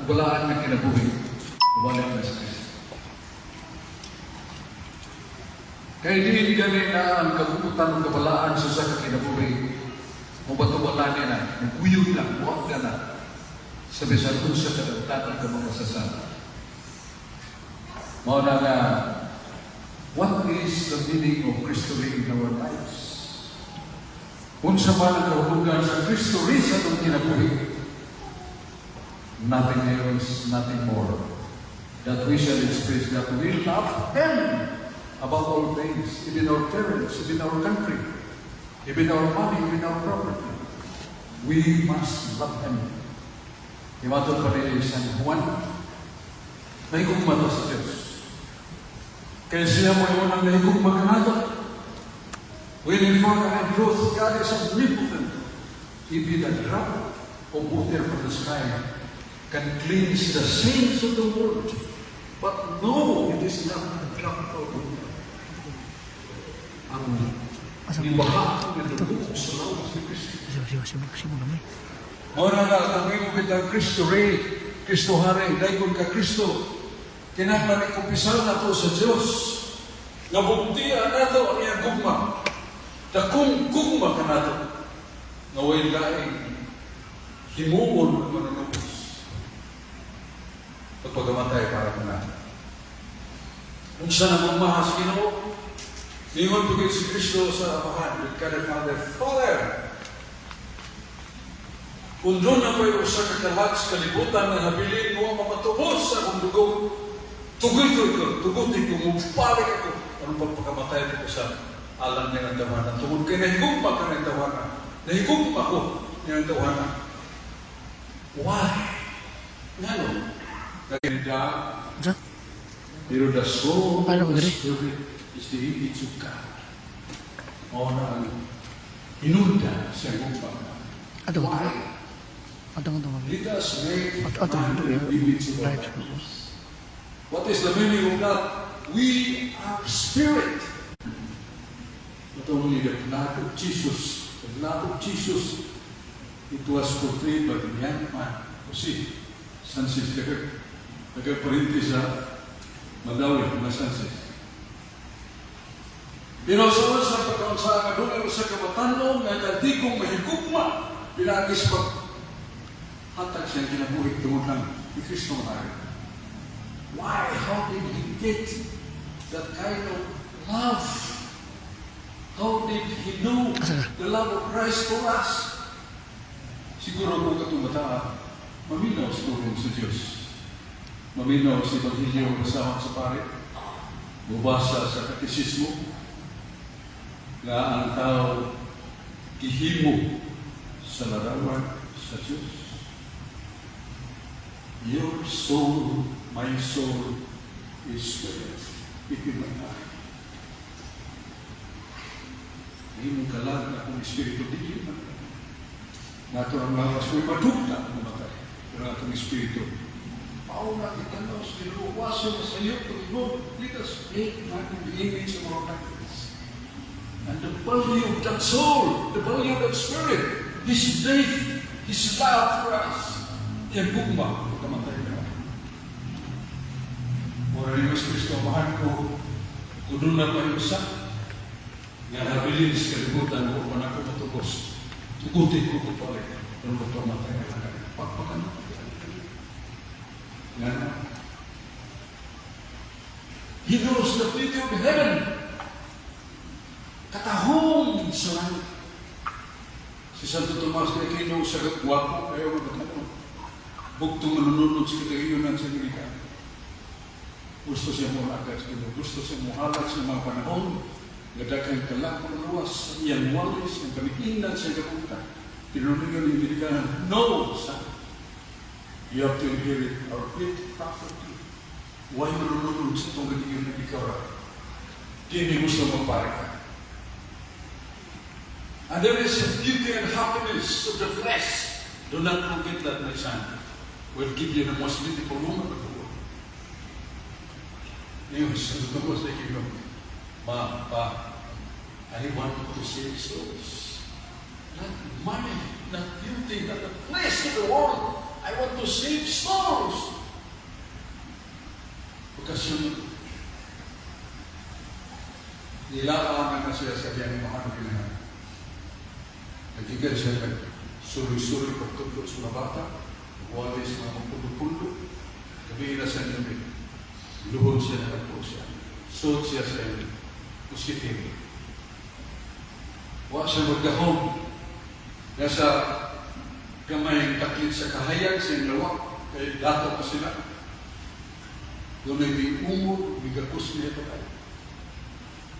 Balaan nga kinabuhi, wala na sa Kristo. Kay diin gani na ang kabuutan ng kabalaan sa usa ka kinabuhi, mobato-bala na, mukuyog na, muwag na na, sa bisan unsa ka dagtan ang makasasala. Mao na nga, what is the meaning of Christory in our lives? Unsa man ang kahulugan sa Kristo sa atong kinabuhi? Nothing else, nothing more. That we shall express that we love Him above all things, even our parents, even our country, even our money, even our property. We must love Him. Himaton pa ni San Juan, nahigugma ta sa Diyos. Kaya siya mo'y unang nahigugma kanato. When in fact and in truth, God is omnipotent. Even a drop of water from the sky can cleanse the sins of the world. But no, it is not a drop of water. Ang nibaha ang dugo sa lawas ni Kristo. Siwa, siwa, siwa, gamay. Mao na nga, kung imo kita Kristo Rey, Kristo Hari, daygon ka Kristo, kinahanglan ikumpisal nato sa Dios. Nga bugtian nato ang iyang gugma. Dakong gugma kanato. Nga way laing himuon ang manunubos. Pagpagamatay para kanato. Unsa na gugma sa Ginoo? Ningon pugid si Kristo sa Amahan, with God the Father, "Father, kung duna pa'y usa ka kalag sa kalibutan nga habilin mo mamatubos sa akong dugo, tuguti ko, tuguti ko, mubalik ako. Aron pagpakamatay ko sa alang niyang tawhana. Tungod kay nahigugma ka ng tawhana. Nahigugma ko niyang tawhana." Why? Ngano? Naganda, Unsa? pero the soul Paano of the ko diri? Spirit is the image of God. Mao na ang hinungdan sa gugma. Ato, ato. Why? Ato, ato, ato. Let us make Ato, ato, man ato, in the image of Right. God. What is the meaning of that? We are spirit. Not only the blood of Jesus, the blood of Jesus, it was portrayed by the young man. Jose Sanchez, nagkaparente sa Mandawi, mga Sanchez. Pero sa sa pagkaunsa nga dunay usa ka batan-on nga kadigong mahigugma pinaagi sa paghatag siyang kinabuhi tungod lang ni Kristo Hari. Why? How did he get that kind of love? How did he know Asa ka? The love of Christ for us? Siguro kung katong bata, maminaw sa tulong sa Diyos. Maminaw sa Ebanghelyo kasama sa pare. Mubasa sa katekismo nga ang tao gihimo sa larawan sa Diyos. Your soul, my soul, is spirit. Ipimatay. Imong kalag na akong espiritu dili man. Nato ang lawas mo'y madugta ang mamatay. Pero ang atong espiritu, mao na itanaw sa Ginoo, waso na sa iyo, Panginoon, let us make man in the image of our likeness. And the value of that soul, the value of that spirit, His death, His love for us, iyang gugma, kamatay na. Mura ni Mas Kristo, Amahan ko, kung duna pa'y usa nga habilin sa kalibutan mo, pa nako matubos. Tugutin ko ko pala. Pero magpamatay na lang. Pagpakan. Nga na. He knows the beauty of heaven. Katahom sa langit. Si Santo Tomas de Aquino sa gwapo kayo mga batan-on. Bugtong manunod sa katahiyunan sa ginikanan. Gusto siya mo agad sa Ginoo. Gusto siya mo halat sa mga panahon. Nga daghang kalag luwas sa iyang walis, ang kamiinan sa iyang kabuta. Pero ninyo ni ginikanan, "No, son. You have to inherit our great property. Why manunod sa itong katahiyunan ikaw ra? Di ni gusto magpare ka." And there is a beauty and happiness of the flesh. Do not forget that, my son. Will give you the most beautiful woman of the world. Ngayon, sa Tomas de Aquino, "Ma, pa, I want to save souls. Not money, not beauty, not the flesh of the world. I want to save souls. Okasyon na to. Nilaangan na siya sa iyang mahal na. Nagigan siya nag suroy-suroy pagtudlo sa mga bata, wali sa mga pundo-pundo. Gabi na siya niya, luhod siya na po siya. Suod siya sa iyang kusitin. Wa siya magdahom. Nasa gamay taklit sa kahayag sa iyang lawak, kay dato pa sila. Doon ay may umot, may gakos niya pa tayo.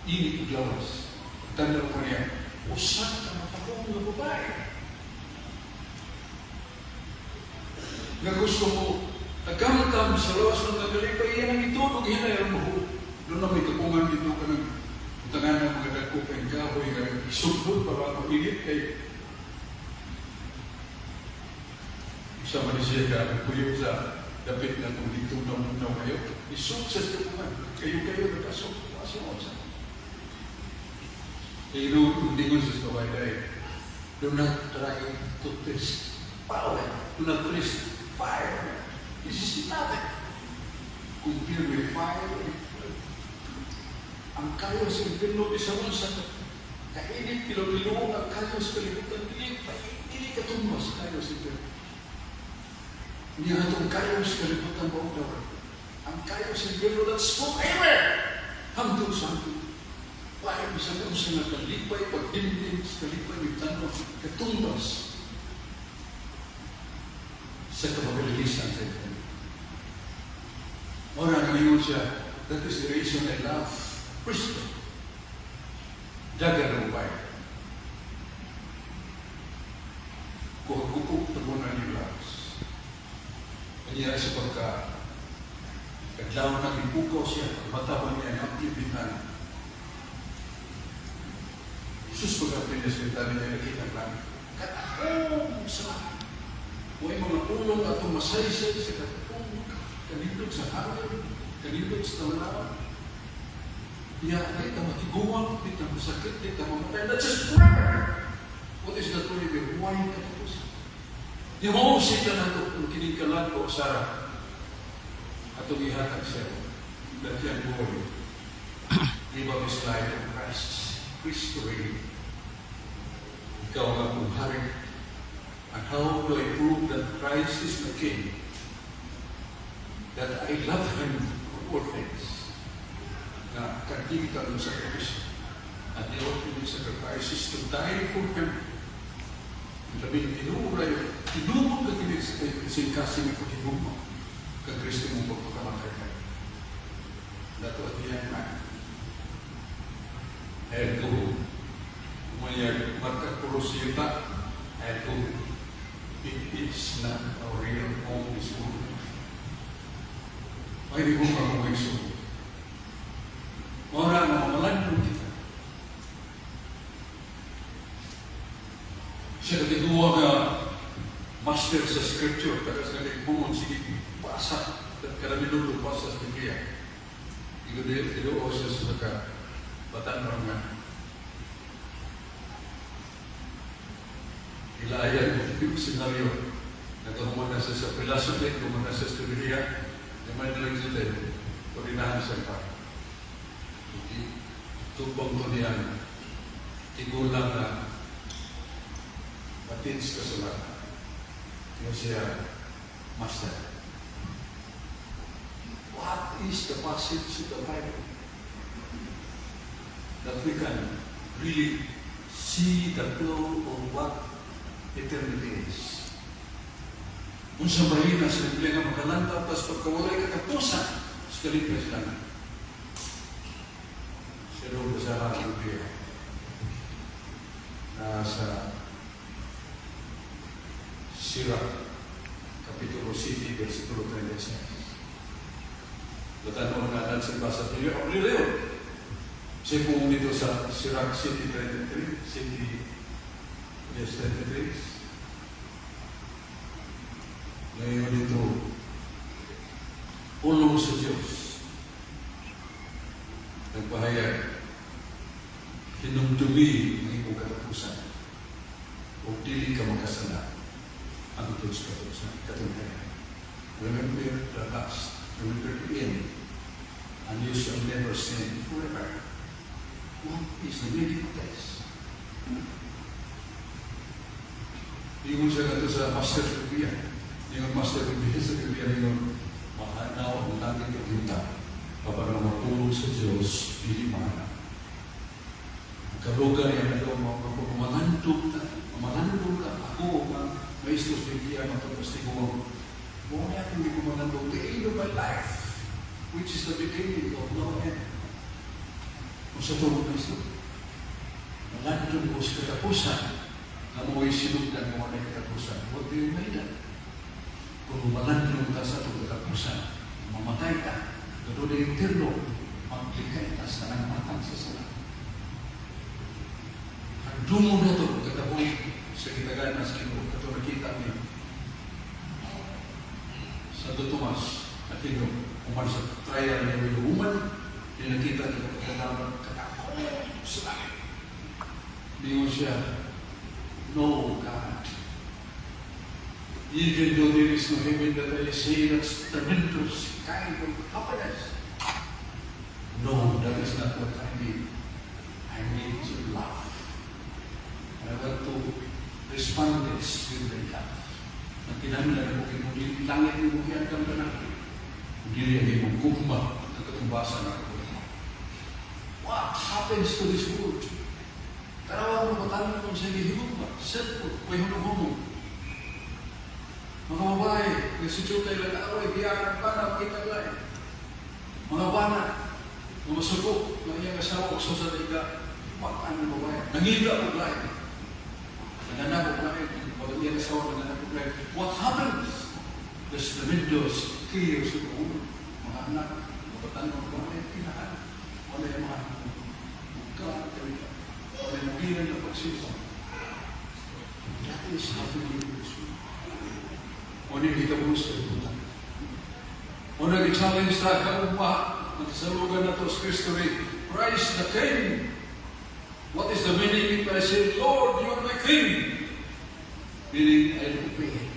Init ug lawas. Tanaw ko niya, usa ka matahong nga babae. Nga gusto mo, tagamtam sa lawas ng nagalipay, iyan ang itulog, hinay ang buho. Doon na may kapungan dito ka ng tangan ng mga dagko kay kahoy, nga isugbot para mainit kay isa man siya ka, nagpuyo sa dapit na kung dito na kayo, isug sa kapungan, kayo-kayo nagkasok, wasyo sa. Kaya dingon sa kaway, do not try to test power, do not test fire. This is nothing. Compare with fire. Ang kayo sa impyerno, isa mo sa kainit, kilo-kilo, ang kayo sa kalibutan, dili, dili katumbas kayo sa impyerno. Niya itong kayo sa kalibutan mo daw. Ang kayo sa impyerno, that's forever. Hangtod sa hangtod. Why, sa mo sa nakalipay, pagdimdim sa kalipay, nagtanaw, katumbas sa kapabilisan sa impyerno. Ora ngayon siya, that is the reason I love Kristo. Daga ng bayan. Kuhagupok tabunan ni Blas. Kanya sa pagka kadlaw na gipukaw siya, pagmata niya ang bintana. Jesus pagka niya sa bintana niya nakita ang langit. Katahong sa langit. Huwag mga pulong atong masaysay sa katahong kanindot sa hangin, kanindot sa tawanawan. Iya, di ta matiguang, di ta masakit, di ta mamatay. That's just forever. What is that forever? Why katapusan? Di mo sila na ito kung kining kalag o sara atong ihatag siya that young boy give up his life in Christ. Kristo reign. Ikaw ang akong hari. And how do I prove that Christ is my King? That I love Him of all things. Na kakita ng sakripisyo. And the ultimate sacrifice is to die for Him. Sabi, tinuod yun. Tinuod ka kinig sa kasing pagkigugma. Kag Kristo mong pagpakamatay kayo. That was the young man. And to umaya magkakurosita and to it is not a real home this world. Ay, di ko ka kung igsoon. Ora nga mamalan kita. Siya katiguwa nga master sa scripture, pero sa nagbuon, sige, basa, karaminulo basa sa Biblia. Igo siya sa ka, batan nga. Ilayan yung senaryo. Nagahuman na siya sa philosophy, human na siya sa teorya, naman na lang sila, ordinahan siya pa. Hindi, tubang to niya, tigulang na matins ka sa lahat. Yung siya, master. What is the passage of the Bible that we can really see the flow of what eternity is? Unsa mahina sa Biblia nga makalantaw tas pagkawalay katapusan sa kalipay sa langit. Siya doon sa Biblia na sa Sirach, Kapitulo 7, versikulo 36. Batanon na sa basa niyo. Ang liyo. Siya po dito sa Sirach City 33, City, yes, 33. Ngayon dito, ulong sa Diyos. Nagpahayag, hinumdumi ang imong katapusan o dili ka makasala ang sa katapusan. katunghayan. Remember the last, remember the end, and you shall never sin forever. What is the meaning of this? Ingon siya ngadto sa Master Biblia. Ingon Master Biblia sa Biblia, ingon, mahanaw ang langit ug yuta. Kapag ang mapulong sa Diyos, dili mahanap. Ang kalugar yan na malandog ka, malandog ka, ako ang maestro sa Biblia, magpapasti ko, mo na akong hindi ko malandog, the end of my life, which is the beginning of no end. Kung sa tulong maestro, malandog mo sa katapusan, nga mo'y sinugdan mo na katapusan. What do you mean that? Kung malandong ka sa itong katapusan, mamatay ka, doon na impyerno, maglikay ka sa nang matang sa sala. Handumon na ito, katapos sa kitagana sa Ginoo, kato nakita ni Santo Tomas Aquino, human sa trial niya with woman, di nakita niya katalaman, katakot sa langit. Ningon siya, "No, God. Even though there is no heaven that I see, that's tremendous kind of happiness. No, that is not what I need. I need your love. I want to respond this with my love." Nagkinahanglan ako kay kung dili langit ni mo giandam ka na. Kung dili ang imong gugma ang katumbasan ako. What happens to this world? Tanawa mo batanon kung sa gihigugma, cellphone, may hunong-hunong. Mga babae, nagsichuta ilang away, biyaran bana, kita lain. Mga bana, nga masuko, nga iyang asawa, uso sa liga, pataan ng babae. Nangila og lain. Nanganak og lain, pag iyang asawa, nanganak og lain. What happens? There's tremendous chaos in the world. Mga anak, mga batanon, wala yung kinahan. Wala yung mga mukha, wala yung gilan na pagsipa. That is happening in this world. Mo ni hitabo sa kalibutan. Mo na challenge sa kaugma ang kasalugan nato sa Kristo, Christ the King. What is the meaning if I say, "Lord, you are my King"? Meaning, I will obey.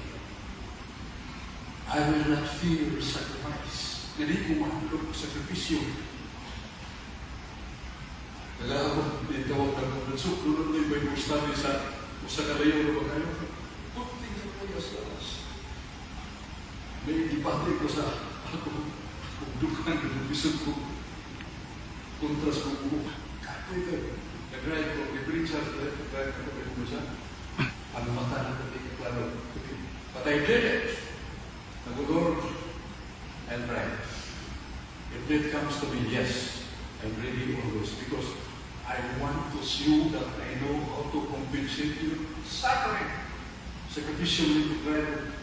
I will not fear sacrifice. Dili ko mahadlok sa sakripisyo. Kaya ako, di tawag na kung nagsuk, doon na Bible study sa usa ka layo na ba kayo? Kunting sa kuya sa alas. May debate ko sa ako, kung dukan, bisag ko, kontra sa kong kapoy kayo. Nag-drive ko, may sa drive ko, may kumusa. Ang mata na ko, di ka klaro. But I did it. Nag-Lord, I'll drive. If death comes to me, yes, I'm ready always because I want to show that I know how to compensate your suffering. Sacrificially to drive.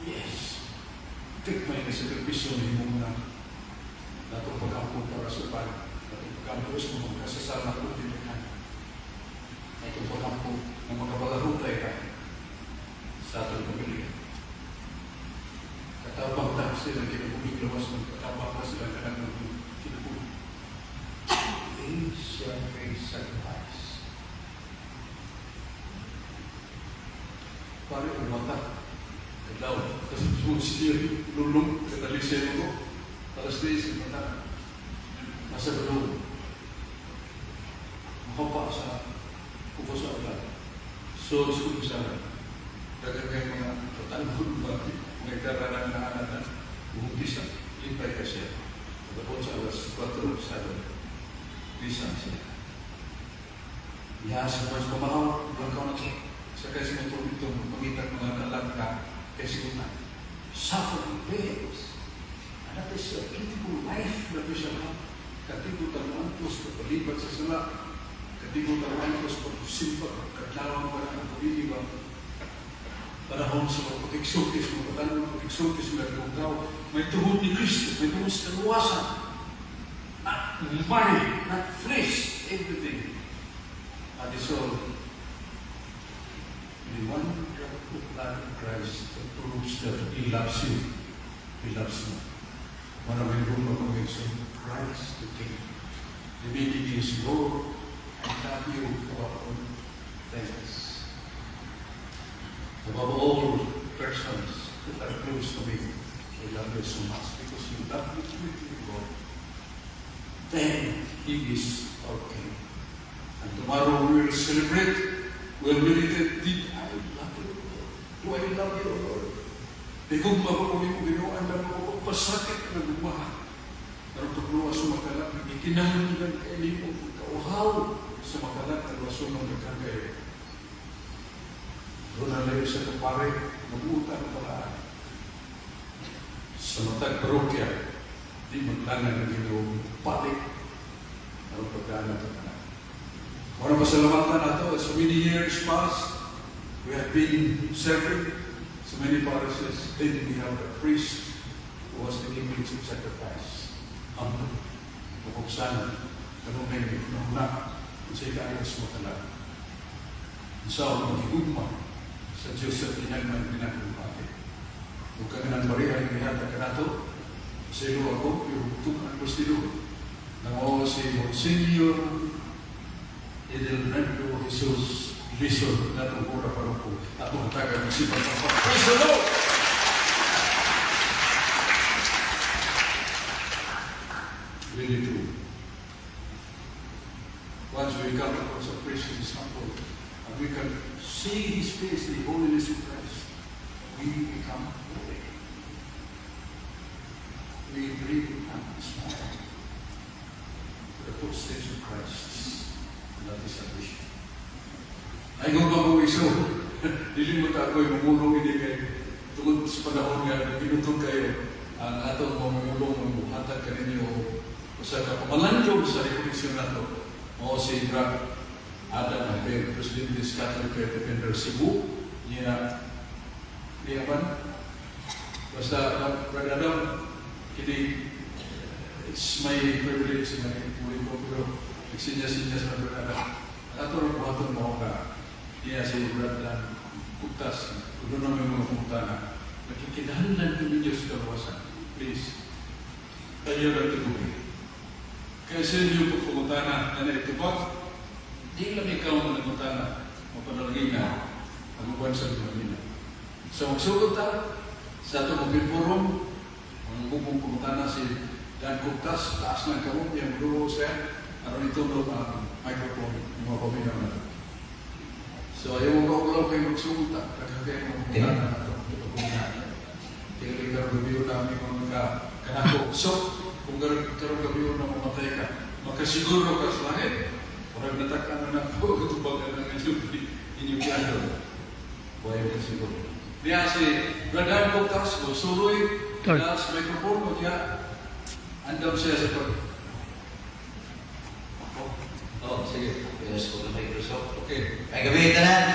Yes. Take my sakripisyo ni mo na natong pag-ampo para sa uban. Natong pag-ampo sa mga kasasala ko tinignan. Natong pag-ampo na makabalahutay ka sa atong pamilya. Katabang ta sila kinabuhi, lawas ng katabang ta sila kanang kinabuhi. They shall pay sacrifice. Pare ang mata. Kadlaw. Kasi siya lulong, katalisya mo. Alas 10, ang mata. Nasa lulong. Makapa sa kuko sa ulan. So, sa daghang kay mga katanhon ba, mga kararang na anak buong lipay ka siya. Pagkabot sa alas 4 sa bisa siya. Ya, sa mga pamahaw, langkaw na to. Sa kay sa motor ito, pangitag mga kalag ka, kay siguro na. Suffering pains. And that is a beautiful life that we shall have. Katigo taluantos, kapalibat sa sala. Katigo taluantos, pagsimpa, kadlawang pa ng pamilya ba? Panahon sa mga pag-exultis, mga katanong pag-exultis, mga tao, may tuhod ni Kristo, may tuhod sa kaluwasan. Not money, not flesh, everything. And it's all the one drop of blood of Christ that proves that He loves you. He loves me. One of the room of conviction, Christ the King. The meaning is, "Lord, I love you above all things." Above all persons that are close to me, I love you so much because you love me with God. Then He is our King. And tomorrow we will celebrate, we will meditate, did I love you, Lord? Do I love you, Lord? Igugma ko kung imo Ginoo, ang ko pasakit na gugma. Pero pagluwas sa makalat, ikinahanglan kay nimo kauhaw sa makalat ang wasunong daghan kayo. Doon na layo sa kapare, nabutan ang balaan. Sa matag parokya, di maglangan ng Ginoo, balik aron pagdaan nato tanan. Muna pasalamatan nato, so many years past, we have been serving so many parishes. Then we have a priest who was the image of sacrifice. Humble. Mapugsan, kanunay na unsay kaayo sa makalat. Unsa ang magigugma sa Diyos sa kinagman pinagulpati. Ug kami Maria ang gihatag kanato, sa ilo ako, yung ko silo. Nang si Monsignor Edelbrando Jesus Lison natong kura paroko. Atong hatagan ng sipag. Praise the Lord! Really true. Once we come across a priest who is humble, and we can see his face, the holiness of Christ, we become holy. We really become small. The footsteps of Christ. And that is salvation. Ay kung pa ko iso, dili mo ta ako'y mamulong ini kay tungod sa panahon nga ginutog kayo ang atong mamumulong magbuhatag kaninyo usa ka pamalandong sa rekoneksyon nato mao si Brad Adam Haber, Presidente sa Catholic Faith Defender Cebu niya niya man basta Brad Adam kini. It's my privilege na nagpuli ko pero nagsinya-sinya sa Brad Adam ang ato rin buhaton mo nga niya si Brad Dan Kugtas kung doon naman mga pangutana nakikinahanglan ko ninyo sa kaluwasan. Please, tayo lang tuloy kaya sa inyo pagpangutana na naitubag. Di lang ikaw ang nangutana, mapanalangin na ang uban sa Manila. So magsugod ta sa atong open forum, ang bubong pangutana si Dan Kugtas, taas ng kamot niya, magdulo siya, aron itulog ang microphone ng mga paminaw na. So ayaw mo kaulaw kayo magsugod ta, kaya kayo mga pangutana na ito. Tingnan karon gabi na may mga ka kanako. So, kung karon gabi na mamatay ka, makasiguro ka sa langit. Murag natakan na nako katubagan ng inyong giandon. Buhay ka siguro. Niya si Brad Kugtas, mo suloy, Third. na sa microphone mo niya, andam siya sa pag. Oh, sige. Yes, ko na Microsoft. Okay. Ay gabi tanan.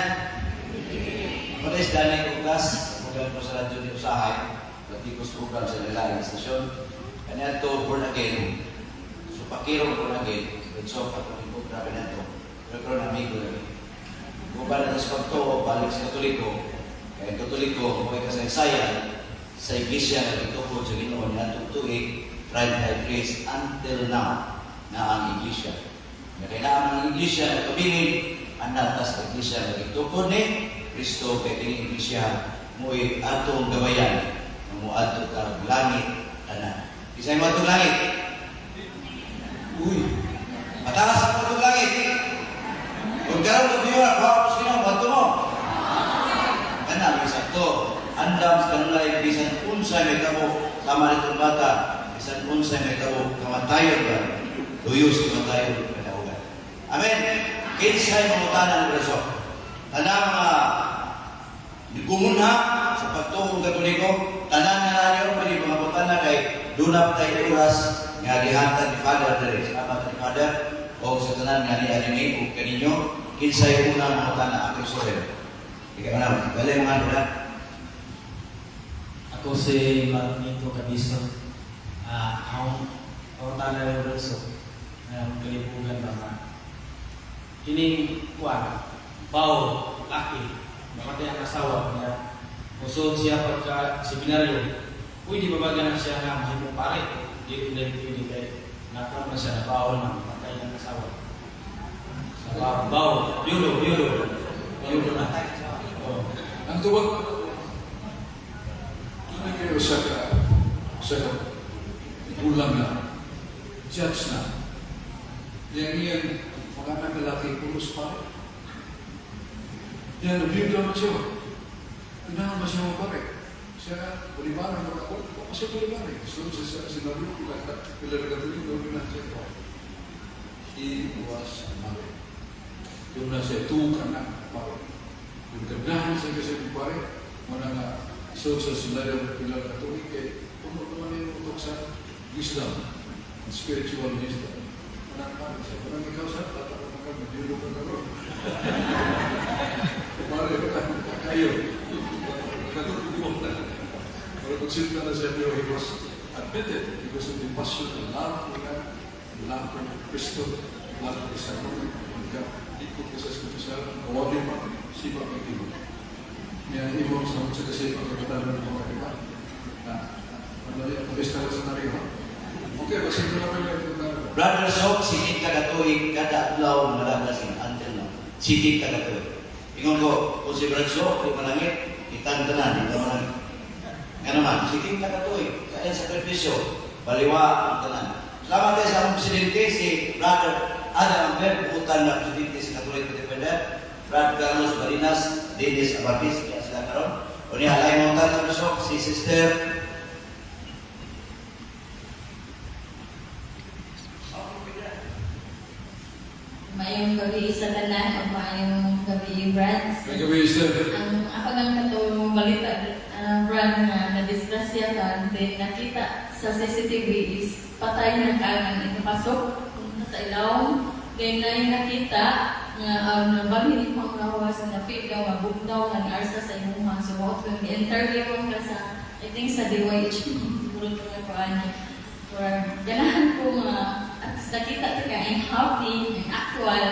Ako na is Danny Kugtas, program ko sa radyo ni Usahay, Batikos program sa Lalaing Stasyon. Kanya to born again. So pakiro born again. So ako ni program na to. Pero karon amigo lagi. Kung para sa pagtuo, balik sa Katoliko, kaya Katoliko, mo kasaysayan sa iglesia nga gitukod sa Ginoo niadtong tuig 33 until now na ang iglesia. Nga kay naa ang iglesia nga kabilin anata sa iglesia nga gitukod ni Kristo kay kini iglesia mo'y atong gabayan nga moadto kag langit tanan. Kisay mo atong langit? Uy, mataas ang atong langit. Kung karon kung diwa, bawa ko sa Ginoo, moadto mo. Kana sakto. Andam sa kanunay bisan unsay may tabo sama nitong bata, bisan unsay may tabo kamatayon ba? Luyo sa kamatayon kadaugan. Amen. Kinsay mangutana ni Preso. Tanang mga gumunha sa pagtuong Katoliko, tanan nga nanyo pwede mga butana kay dunap tay oras nga gihatag ni Father diri. Salamat ni Father o sa tanan nga niya ni ug kaninyo kinsay unang mangutana ako sir. Ikaw na, wala mga ano na. Ako si Magnito Cabiso. Akong pangutana ni Lorenzo ang kalibugan ba nga. Kining kuan, bawo, laki, namatay ang asawa niya. Musod siya pagka seminaryo. Pwede ba ba na siya nga mahimong pare? Di rin pwede kay nakuha man siya na bawal na matay ang asawa. Sa bawo, bawo, yulo, yulo. Yulo na. Oh. Ang tuwag, doon kayo sa ka gulang na, judge na. Yang iyang mga anak lalaki, pulos pare. Yan, nabiyuda man siya. Ganahan ba siya pare? Siya, bulibaran mo ako. Ako siya bulibaran. So, sa sinabi ko, pila Katoliko, ganahan siya ko. He was married. Yung nasa tuka na pare. Yung ganahan siya kasi pare, wala nga, so sa sinabi pila Katoliko, kay puno naman yung utok sa wisdom, spiritual wisdom. Wala pare siya. Wala ikaw sa bata ka ka, magyulo ka karon. Pare, kayo. Katutubo na. Pero konsulta na siya, pero he was admitted because of the passion and love for God, love for Kristo, love for the sacrament. Ikot ka sa eskwela, kawali pa, sipa kay Ginoo. Niya imo sa kasi pagkakatalan ng mga iba. Na, madali ako basta sa nariho. Okay, basta ito lang yung Brother Sok, 70 ka tuig kada adlaw nalalasing until now. 70 ka tuig. Ingon ko, kung si Brother Sok, di malangit, kitang tanan, di ka malangit. Nga naman, 70 ka tuig, sa iyang sakripisyo, baliwa ang tanan. Salamat tayo sa among presidente, si Brother Adam Amber, buutan na presidente sa Catholic Defender, Brad Carlos Barinas, Dennis Abadis, kaya sila karon. O niya, alay mo tanan Sok, si Sister. Maayong gabi sa tanan o maayong gabi, Brad. May gabi, sir. Ang ako lang katong balita, Brad, nga nadisgrasya ka, then nakita sa CCTV is patay na ka ang inapasok punta sa ilawom. Then na nakita nga nabalhin mo ang lawas na feel daw nga bugnaw nga niarsa sa imuha. So mao kung interview mo ka sa, I think, sa DYH siguro to nga kuan. Or ganahan ko nga at least nakita ta ka and happy and actual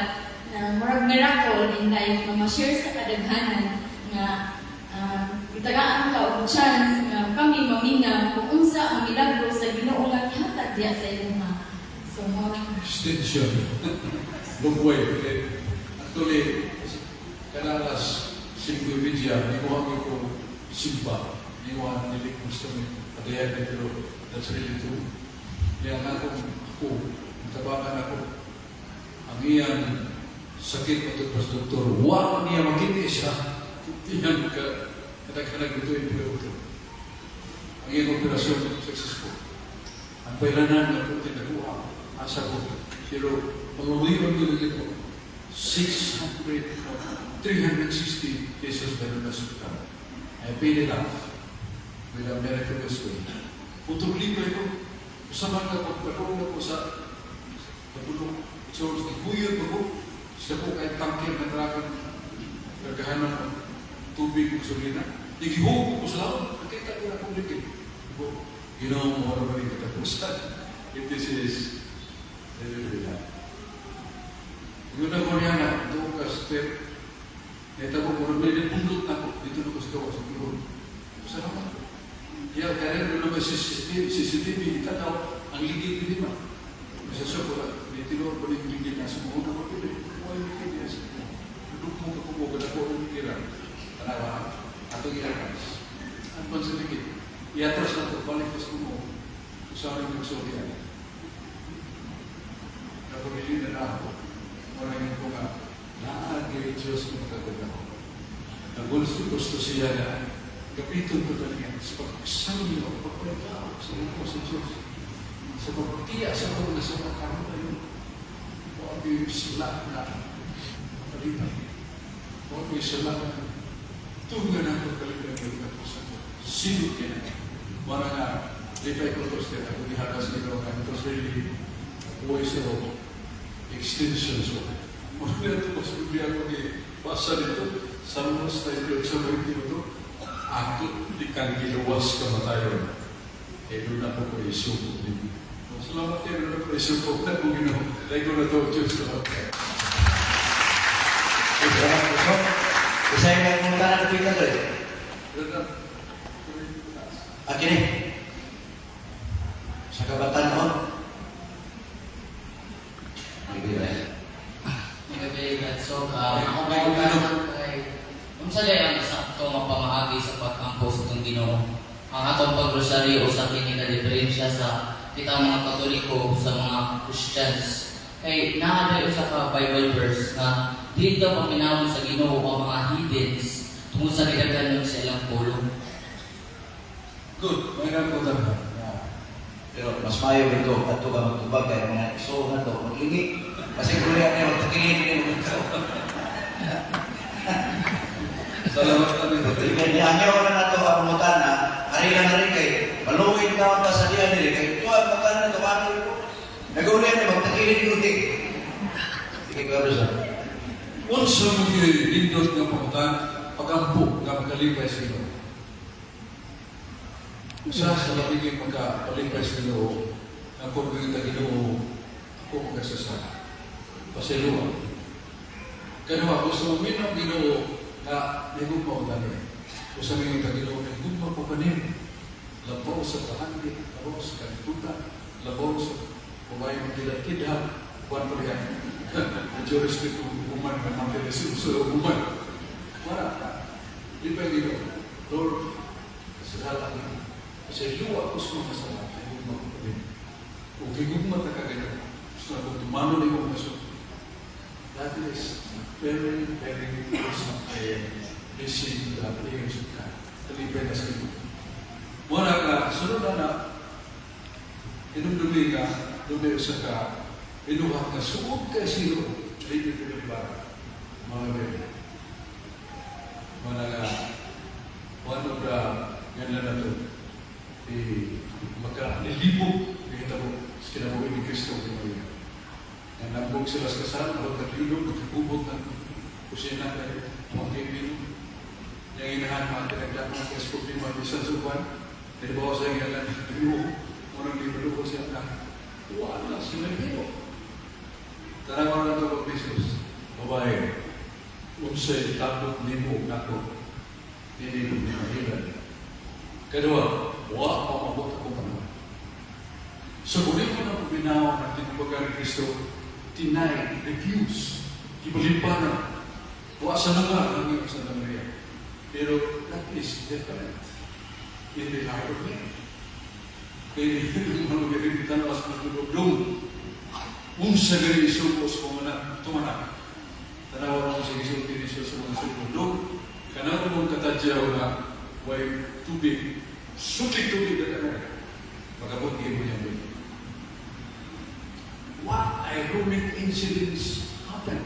na murag miracle in life nga ma-share sa kadaghanan nga itagaan ka og chance nga kami maminaw kung unsa ang milagro sa Ginoo nga gihatag diha sa imuha. So mo Extension. Lugway. Okay. Actually, kana alas 5:30, nikuha ko simba. Nikuha nilik gusto ni padayan ni, pero that's really true. Kaya nga akong ako, tabangan ako, ang iyang sakit matod sa doktor, wa niya makita siya. Iyang ka, kadaghanag ito yung doktor. Ang iyang operasyon successful. Ang bayranan na po tinakuha, asa ko. Pero pag-uwion ko ito, 600, no, 360 pesos na sa hospital. I paid it off with a miraculous way. Putong libo ito. Usaman na pagpatong na ko sa pagulong church, naghuyon ko sa ko kay tangker na trakan kargahan ng tubig ug gasolina. Nagihog ko sa laon. Nakita ko na akong likid. Ginoo mo, wala ba rin katapusan? If this is the will of God. Yun na ko niya na, doon ka step. Neta ko, kung may pundot na ko, dito na ko sa gawa sa Ginoo. Salamat. Ya, kaya rin naman CCTV, CCTV, itanaw, ang ligid ni ba? Sa siya ko, may tinuod pa rin ligid na sumuhod ako, pili. Kung ay ligid niya sa duduk mo ka kumuha, ko ang ligiran. Tanawa, atong iatras. Ang pan sa ligid. Iatras na ito, balik ko sa kumuha. Kung saan yung nagsultian. Napamili na na ako. Maraming ko nga, naagay Diyos ng magaganda ko. Nagulso gusto siya na gamiton ko niya sa pagsanyo, pagpagkao sa imo sa Diyos. Sa pagtiya sa kong nasa pagkaroon na yun. Huwag yung sila na palitan. Huwag yung sila na tunga na pagkalitan yung katapusan ko. Sino kaya? Wala nga, lipay ko ito siya, kung ihagas nito, and it was really a voice of extension. So, muna ito, mas Biblia ko ni basa dito, Salmos 98, 22, ako di kang giluwas kamatayon. Eh, doon ako ko isuko ninyo. Salamat kayo, doon ako isuko na kung Ginoo. Dahil ko na ito, Diyos. Salamat kayo. Salamat po, Sok. Isa yung nagmunta na pita ko eh. Akin eh. Sa kabataan. Hindi ba? Gabi, Brad. So, ako ba yung kay unsa day ang sakto nga pagtuo sa atong Ginoo. Ang atong pagrosaryo usa kini ka diferensya sa kita mga Katoliko sa mga Christians. Kay naa diay usa ka Bible verse nga dili daw paminawon sa Ginoo ang mga heathens tungod sa gidaghanon sa ilang pulong. Good. May ko talaga. Pero mas mayo ito, adto ka magtubag kay mga igsoon na to, maglingi. Kasi kung niya magtakilin niya magtubag. Salamat kami. Kaya niya na nato ang mutana, hari na rin kay maluwid na ang kasalian nila kay tuwa magkano na tuwa ko. Naguli na magtakilin ni uti. Sige ko sa. Unsa mo nindot nga pangutan pagampo nga makalipay sa Ginoo? Usa sa labing magkalipay sa Ginoo, ang kung ta Ginoo, ako magkasasala. Pasayloa. Kaya gusto mo minang Ginoo nga nahigugma ko dani. Usa mo ta Ginoo, nahigugma ko kanin. Labaw sa kahandi, labaw sa kalibutan, labaw sa babae magkilakidha, kuwan pa riyan. Medyo respect to woman, nga mga sa woman. Wala ka. Di ba Ginoo? Lord, kasasala niyo. Kasi luwa ko sa mga kasala, nahigugma ko kanin. O gigugma ta ka ganyan. Gusto na kung tumano na yung mga. That is very, very awesome prayer. Listen to the prayers of God. Talipay na sa inyo. Muna ka, sunod na na, inumdumi ka, dumi sa ka, inuha ka, suod kay sino, dili ko ba, mga bebe. Muna ka, one of the, yan lang na to, di, maka, nilibog, nahitabo, sa kinabuhi ni Kristo ni Maria. Nga nambog sila sa kasal, magkaglilog, magkagubot ng kusina kay mga kaibigan. Yang inahan mga tinaglakan kay sa problema bisan sa uban. Dahil ba sa iyang lang Ginoo, munang di maluko siya na wala sila Ginoo. Tanawa na ito pag Jesus. Babae, unsay tabot nimo nako, dili mo mahilan. Kadua, wa pa mabot ako panahon. So kung mo na paminaw ng tinubagan ni Kristo, deny, refuse, ibalimparan, wa sa lugar ng iyong Santa Maria. Pero that is different in the heart of man. Kaya mga garibitan as magdugdong, unsa gani isugo sa mga tumanak. Tanawa mo sa gisulti ni Jesus sa mga sugdong, kanang mong katadyaw na way tubig, sukli tubig na kanang, magabot mo niyang buhi. What ironic incidents happened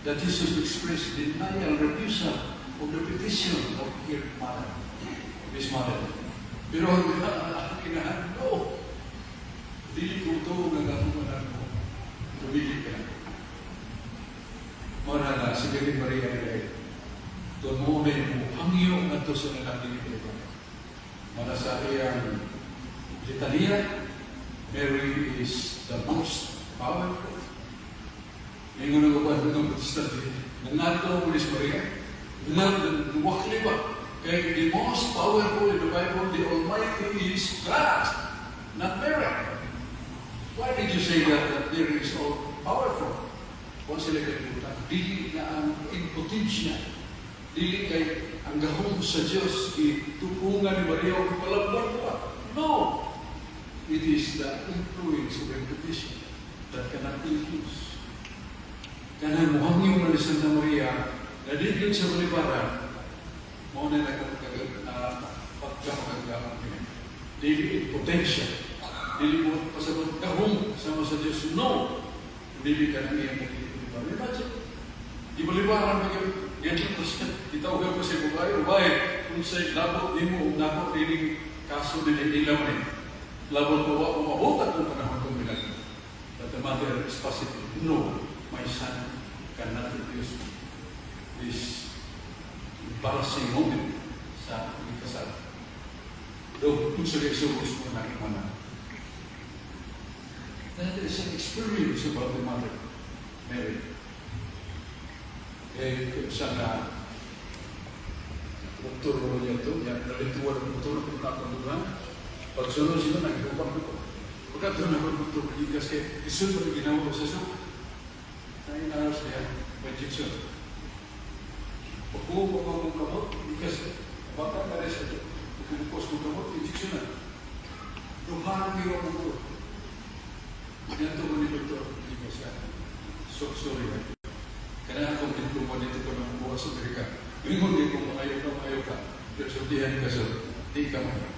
that Jesus expressed denial, refusal of the petition of her mother, of his mother. Pero ang kinahan, no. Dili ko ito nga akong anak mo. Tumili ka. Mara na, si Virgin Maria nila ito mo na yung hangyo nga to sa lalaki ni Eva. Mara sa iyang litaniya, Mary is the most powerful. Ngayon nga ba ng Protestante, nangato mo ni Maria, nang wakli ba? Kay the most powerful in the Bible, the Almighty is God, not Mary. Why did you say that Mary is all powerful? Kung sila kalimutan, dili na ang impotensya, dili kay ang gahom sa Diyos, itupungan ni Maria o palagbar ko ba? No! It is the influence of repetition that cannot be refused. Kanang muhangyo na ni Santa Maria, na di yun sa balibaran, mao na pagkamakaglamang niya. Dili impotensya. Dili mo pasabot gahom sama sa Diyos. No! Dili ka nang iyang pagkakalibaran. Imagine, di balibaran mo yun. Ganyan ko siya. Itawagan ko siya, babae, babae, kung sa'y labot nimo, ug nako dining kaso din ila mo ni. Labot mo, wa mo mabot akong panahon kong bilang. But the mother is positive. No, my son cannot refuse this embarrassing moment sa ikasal. Do, kung sa sugos mo na imana. That is an experience about the mother, Mary. Eh, sa nga, doktor ko niya ito, niya, nalituan ang doktor, kung kapandugan. Pagsunod sila, naghupak ko. Pagka na ako doktor, gigas kay, isun mo ginawa ko sa suk. 9 hours niya, may injection. Pagkuha ko akong kamot, gigas, baka na rin siya. ko gamot, injection na. Duha na kayo ang buto. Ganito ko ni Doktor, hindi ko siya. So, sorry. Kaya akong diploma dito ko nang bukas sa Amerika. Ingon di ko maayo ka, maayo ka. Pero sultihan ka, sir, di ka maayo.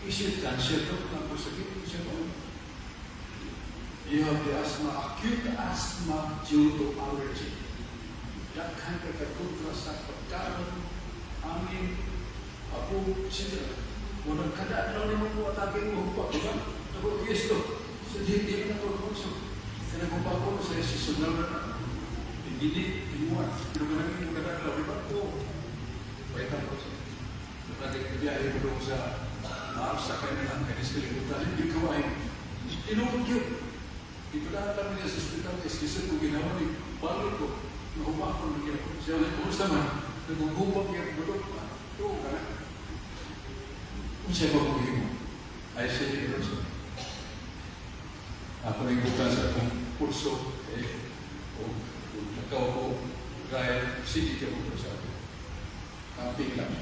Is it cancer? Dok, ako sakit. Siya ba? You have the asthma, acute asthma due to allergy. Daghan ka kontra sa pagkaon, angin, apo, etc. Walang kada adlaw nimo mo atake mo pa, di ba? Ako, yes to. Sa di di na ko konso. Kaya kung pa ako sa seasonal na hindi imuha. Pero kanang imo kada adlaw, di ba? Oo. Paitan ko siya. Nagbiyahe ko doon sa Mars, sa kanya lang, kaya sa kalibutan, hindi ko ay tinuod yun. Ipadaan lang niya sa ospital, kaya lisod ko ginawa ni balik ko, nahuba ko ng ginawa. Siya ulit, kumusta man? Nagugubang niya, bulok pa. Tuo ka na. Kung siya ba kung himo? Ay siya yung Rosa. Ako rin buka sa akong kurso, eh, o kung nakaw ko, gaya, sige ka mo sa ako. Camping lang.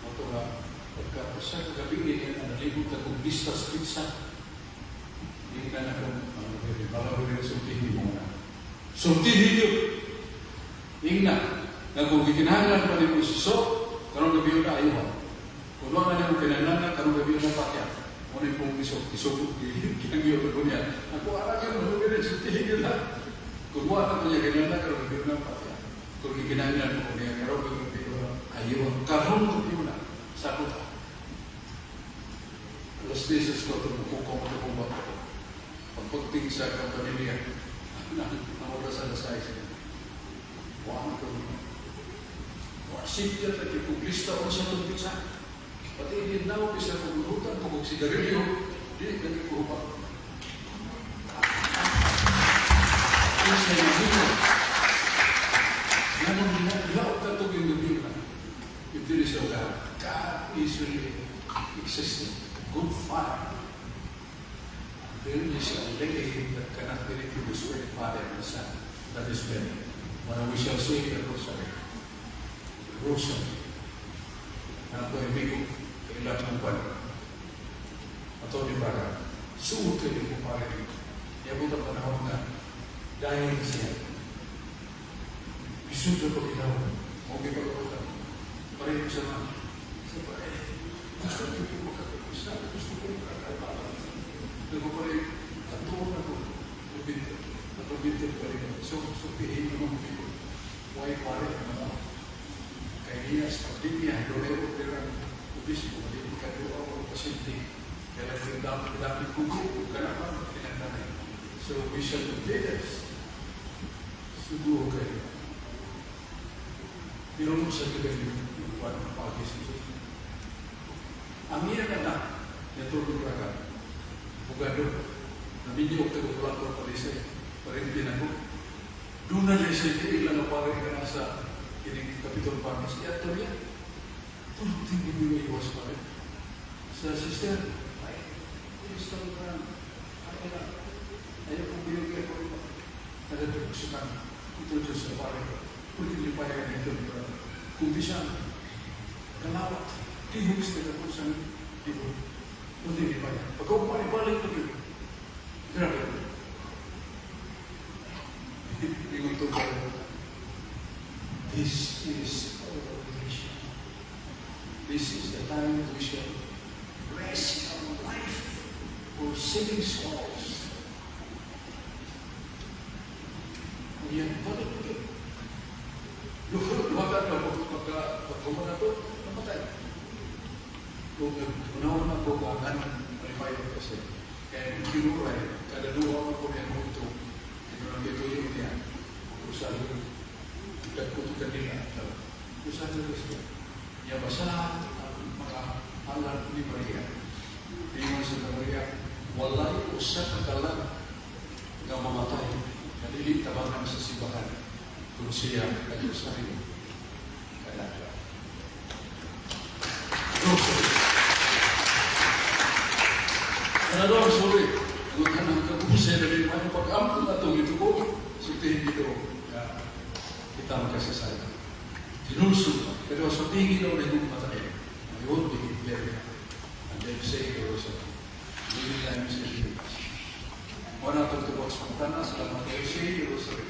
Moto nga, pagka sa kagabi niya, nalibot akong Lista's Pizza. Hindi ka na kung ano, baka ko rin sultihin mo na. Sultihin yun! Ingna, nga kung gikinahanglan pa nimo suso, karong gabi na ayaw. Kung wala na nimo kinahanglan, karong gabi na pakya. Mo ni pong isok, isok, ginangyo ko niya. Ako ara ka mo rin sultihin yun ha. Kung wala na niya kinahanglan, karong gabi na pakya. Kung gikinahanglan mo niya, karong gabi na ayaw. Karong gabi na, sakot. Alas 10 ko ito, mukukaw mo ito ba ako. Pagpagting sa kampanilya, ang oras alas 6. Wala ko. Wa sigya ta kay kung lista ko sa itong pizza. Pati hindi na ako bisa kung lutan ko kung sigarilyo, di kami ko pa. Isa yung hino. Ganun na, laot na itong yung gabi na. If there is no God, God is really existing. Good Father. There is a lady that cannot be reproduced by the Father and the Son. That is Mary. When we shall say the Rosary. Rosary. Na ako amigo, kailan ng pan. Ato ni Braga, suot kayo ko pare. Iabot ang panahon na dahil siya. Isud sa pagkinaw, okay pag-abutan. Pareho sa mga, sa pare, gusto ko yung makakapisa, gusto ko yung makakapala. Pero pare, katuon ako, lubintin, natubintin pa rin. So, supihin mo ng ko. Why pare, ano? Kaya niya sa pandemya, doon ay opera obispo, hindi ka doon ako pasyente. Kaya lang dami, dami kugo, kanaman, tinantanay. So, we shall be leaders. Sugo kayo. Pero nung sa kita yung buwan ng pagis ni Jesus. Ang iyang anak, natulog raga, bugado, naminyo og taga-plato palisa, parintin ako. Doon na niya siya kaila na pare ka na sa kining Kapitol Pharmacy. At niya, tulog din mo iwas pa rin. Sa sister, ay, gusto ko na, ay, ayaw kong biyog ko. Nagatutusukan, ito Diyos sa pare. Pwede niyo pa yan ito. Kung bisan, kalawat, tihog sa katapusan, dito. Pwede niyo pa yan. Pagka balik ko yun. Grabe. Ingon to ko. This is our obligation. This is the time we shall risk our life for saving souls. Yan, balik ko. Luhagan na pagka pagkuman na to, namatay. Kung nag-unaw na ko, ganun, malipayon kasi. Kaya yung kinuray, kada duha ko niya ito, ito nang ituyo niya, usado, dagko kanila, usado siya. Niya basahan ang mga alam ni Maria. Ingon sa Maria, walay usa ka kalag nga mamatay, nga dili tabangan sa simbahan kung siya nag-usari kada adlaw. Rosary. Ano ang suri? Ang kanang kabusay na rin mga pag-ampun na itong ito ko, sultihin dito na kita magkasasaya. Tinulsog pa. Pero sa tingin daw na yung matay. would be very happy. And then say the rosary many times every day. One out of the box Montana, salamat kayo, say the rosary.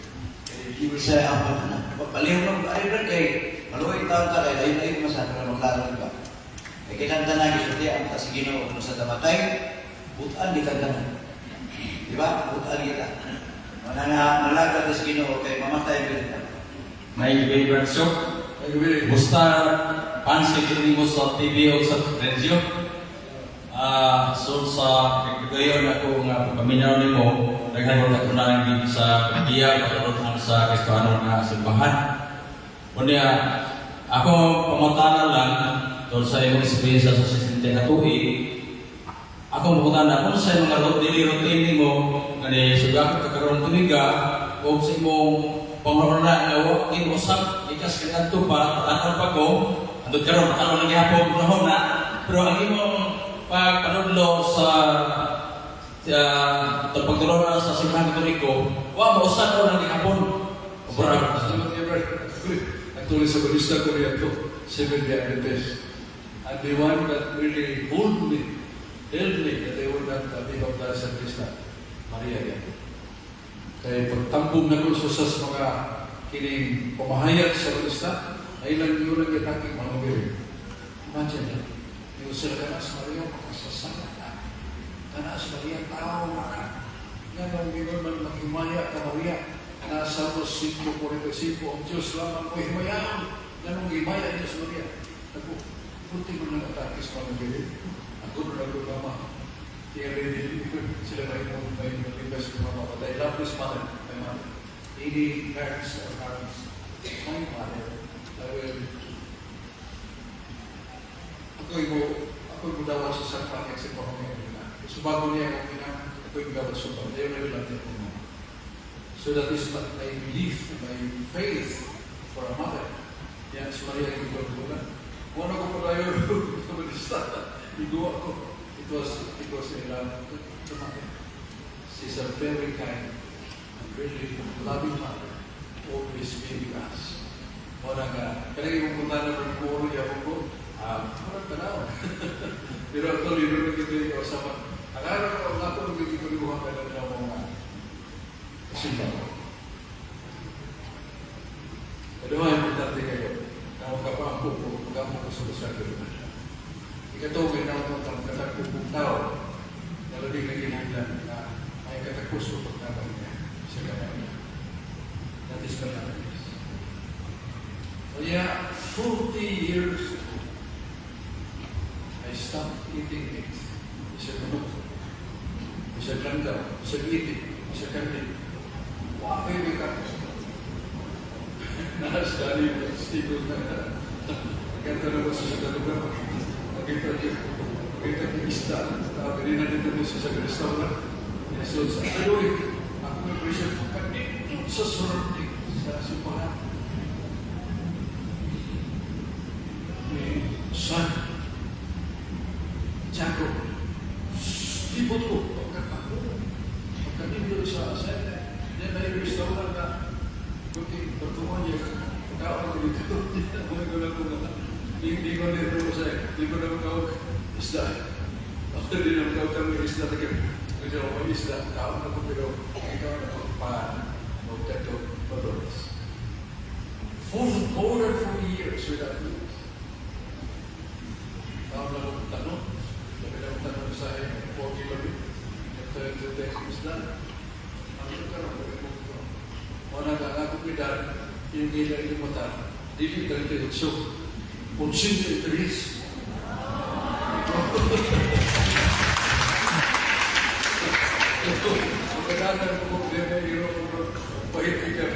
Eh, you will Sa ang na. Palihog lang ay brad kay maluoy taon ka kay lain-lain man sa pero maglaro ka. Kay kitang tanan gisulti ang ta sa Ginoo kung sa tamatay, butan di tanan. Di ba? Butan kita. Wala na malaga sa Ginoo kay mamatay gyud ta. May favorite show. Ay, gabi. Busta pansit nimo sa TV o sa radyo. So sa gayon ako nga pagpaminaw nimo, daghan ko katunayan din sa pagbiya pagkaroon sa Kristiyano nga simbahan. Unya ako pamatanan lang tungkol sa imong experience sa 60 ka tuig. Ako mangutana kung sa imong daily routine nimo ngani suga ka karon tuiga o sa imong panghuna nga wa usab ikas kaniadto pa tan pa ko andot karon karon lang gihapon panahon na, pero ang imong pagpanudlo sa pagtulong sa Simbahan Katoliko wa mausab ko lang gihapon. Obra. Salamat kayo, Brad. Actually, sa balista ko riyan to, Seventh Day Adventist. And the one that really hold me, held me, that I would not be baptized at this time, Maria yan. Kaya pagtambong na ko sa mga kining pamahayag sa balista, ay lang yun ang gitaking mga gawin. Imagine that. Yung sila kanas Maria, makasasala ka. Kanas Maria, tao na ka. Nga nang gingon man maghimaya ka Maria, nasa Salmos 5:45, ang Diyos lamang mo himayaan. Ganong himaya Diyos Maria. Ako, puti ko nang atake sa mga gawin. Ako na ako mama. Kaya rin sila may may mag-invest ko mama. But I love this mother, my mother. Any parents or parents, my mother, I will ako'y mo dawat sa San Juan sa pamangyan nila. So bago niya akong ina, ako'y mo dawat sa Panginoon. Ayaw na lang niya akong mama. So that is my belief, my faith for a mother. Yan, si Maria yung ko na. Kung ano ko pa tayo, kabalista, iguwa ko. It was a love to mother. She's a very kind and really loving mother. Always be with us. Wala nga, kaya yung punta na ng puro niya ko, murag tanaw. Pero actually, doon nagkita yung kasama. Ang araw ko, ang ako nagkikuluhan ka na ng mga simba. Pero importante kayo, na makapaampo ko, mag-ampo ko sa Rosario. Ikatugay na ako ang katagpo kong tao, na labing naging na may katagpos ko pagtabang niya sa kamay niya. That is my happiness. Kaya, 40 years ago, I stopped eating meat. Isa manok, isa langgaw, isa itik, isa kambing. Wa kay ka. Nasa dali, stigo na. Maganda na ba sa lugar? Makita niyo, makita niyo isda. Dili na dito mo sa restaurant. So, sa tuloy, ako may pressure ko kanito sa surrounding sa simbahan. Ni San Jacob. Libot ko, pagkatako, pagkanindot sa center. Yan na yung restaurant na kundi pagtungo niya, pagkaon ko dito. Mga ko lang kung hindi ko nito ko sa, hindi ko na magkawag isda. After di na magkawag kami isda, kasi ako may isda, kaon na ko pero ikaw na ko pa, magkato, padoras. For more than 40 years without meat. Taon na akong tanong, sabi na akong tanong sa pogi labi, ito yung isda. Ang ito ka rin, wala ka nga akong edad, yung ila yung mata, dili 38, 83. Magkakanan ko kung di na iro, pahit ka.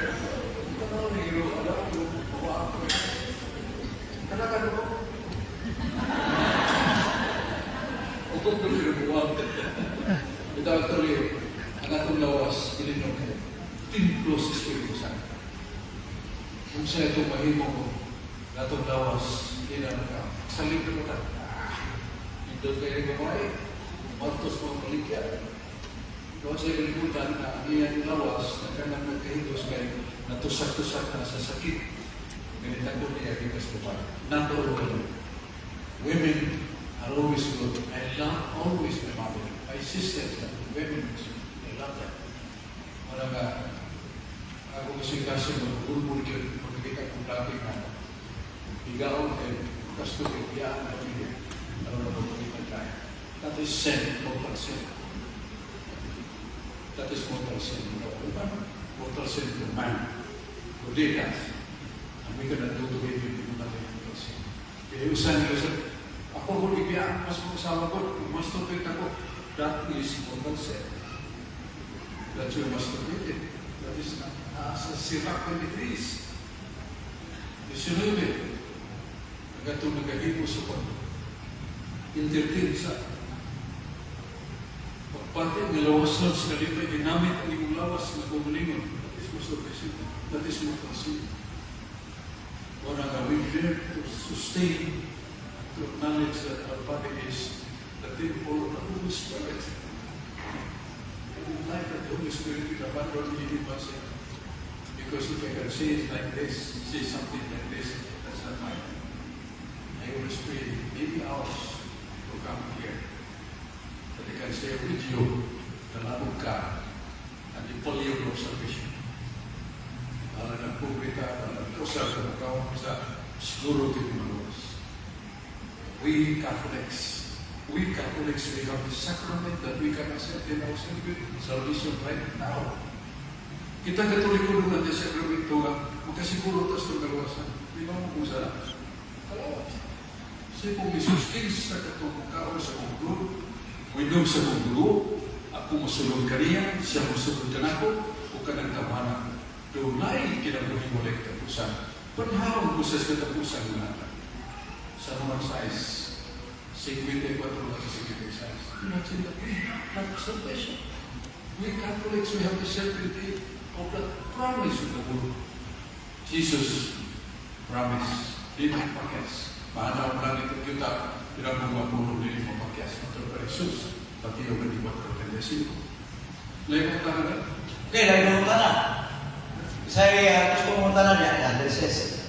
Tanaw ni iro, alam ko, mawa ako. Kanakan ko. Ukog ko sila buwag. Ito actually, ang atong lawas, ilinog, templo sa Espiritu Santo. Kung sa ito mahimo ko, atong lawas, hindi na maka. Salig na mata. Ito kayo babae, matos mga baligya. Doon sa kalibutan na ang iyang lawas, na kanang nagkahigos kay natusak-tusak na sa sakit. Ganitang ko niya gikas babae. Natural. Women Makastupid, biyaan ang pamilya. Aron na pagpalitan kaya. That is sin, mortal sin. That is mortal sin. No, mortal sin to man who did that. And we cannot do to him if we do not mortal sin. Kaya usan niyo sa ako ko ibiyaan mas mo asawa ko, masturbate ako. That is mortal sin. That you masturbated. That is not sa Sirach 23. 19. Nagatong nagahimo sa pag entertain sa pagpati ng lawas sa kalipay, ginamit ang imong lawas nga kaugalingon. That is masturbation. That is mortal sin. Wala nga we learn to sustain, to acknowledge that our body is the temple of the Holy Spirit. I don't like that the Holy Spirit will abandon me in one second. Because if I can say it like this, say something like this, that's not mine. I always pray many hours to come here. That I can share with you the love of God and the value of salvation. Para na publika, para na kusar sa mukha sa siguro kay maluwas. We Catholics, we have the sacrament that we can accept in our salvation right now. Kita Katoliko doon natin sakramento nga, makasiguro tas itong kaluwasan. Di ba mo kung saan? Kalawat. Si kung Jesus sa katong mukaon sa akong dugo, muinom sa akong dugo, ako mosulod kaniya, siya mosulod kanako, o kanang tawhana. Dunay kinabuhi walay katapusan. Panahon ko sa katapusan nga nata. Sa Roman 6, 54 at 56. Imagine that we have that salvation. We Catholics, we have the certainty of the promise of the Lord. Jesus promise, di mapakyas. Maanaw langit at yuta, pero ang mga pulong dili mapakyas. Matod pa Jesus, Mateo 24:35. Layo ko na. Okay, lain mo na. Sa gusto mo tanan niya, addresses.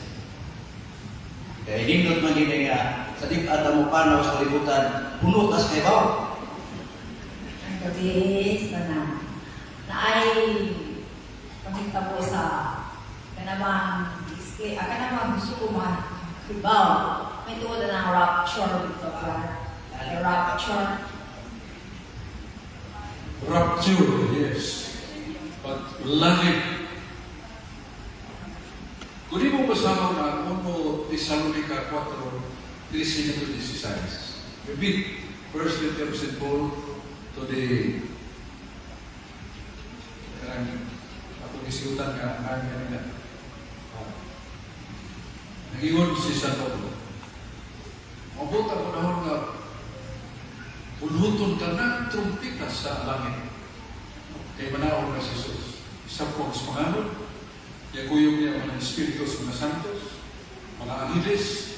Kaya nindot man gini nga sa di at mo panaw sa kalibutan, puno tas kay baw. Ang gabi sana na ay pangitabo sa kanamang display, kanamang gusto ko mahibaw. May tuod na ng rapture dito, brother. The rapture. Rapture, yes. But langit. Kung di mo basahon ang 1 Tesalonica 4, 13 to 16. Repeat, first letter of St. Paul to the kanang atong isutan nga ang kanina. Nangingon si San Pablo. Mabot ang panahon nga bulhuton ka ng trumpita sa langit. Kay manaog na si Jesus. Isa po ang panganod, yakuyog niya mga espiritu sa mga santos, mga angeles,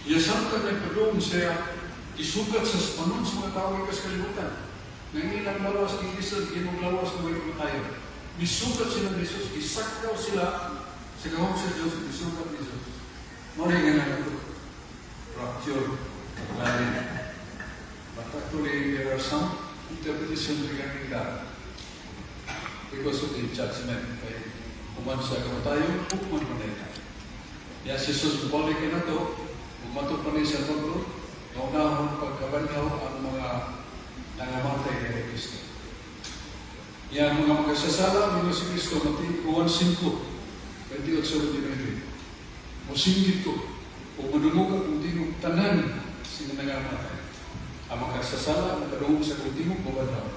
Yasamtang nagpadung siya, isugat sa panon sa mga tao ikas kalibutan. Nangilang lawas ni Jesus, ginong lawas ng mga tayo. Misugat sila ni Jesus, isaklaw sila sa gahom sa Diyos, misugat ni Jesus. Mao nga na ito. Rapture, langit. But actually, there are some interpretation regarding that. Because of the judgment. Kay human sa kamatayon, hukman man na. Ya si Jesus balik na to, umato pa ni sa Pablo, naunahon pagkabanhaw ang mga nangamatay kay Kristo. Ya mga makasasala, mingon si Kristo, Mateo 1:5, 28-29. Mosinggit ko, o madungog akong tingog tanan sila nangamatay. Ang makasasala, makadungog sa akong tingog, mabanhaw.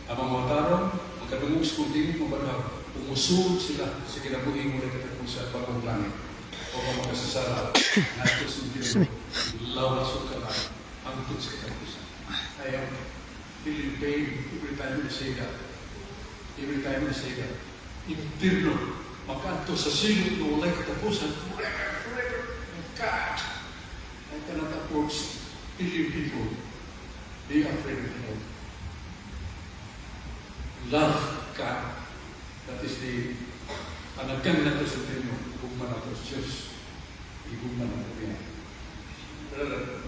Ang mga matarong, makadungog sa akong tingog, mabanhaw. Umusulod sila sa kinabuhing walay katapusan bagong langit. O ang makasasala, ngadto sa impyerno, lawas o kamay, hangtod sa katapusan. I am feeling pain every time I say that. Every time I say that. Impyerno, makaadto sa silot na walay katapusan, forever, forever. My God, I cannot afford telling people, be afraid of hell. Love God. That is the panagkang nato sa inyo, gugma nato sa Diyos. Igugma nato niya. Brother,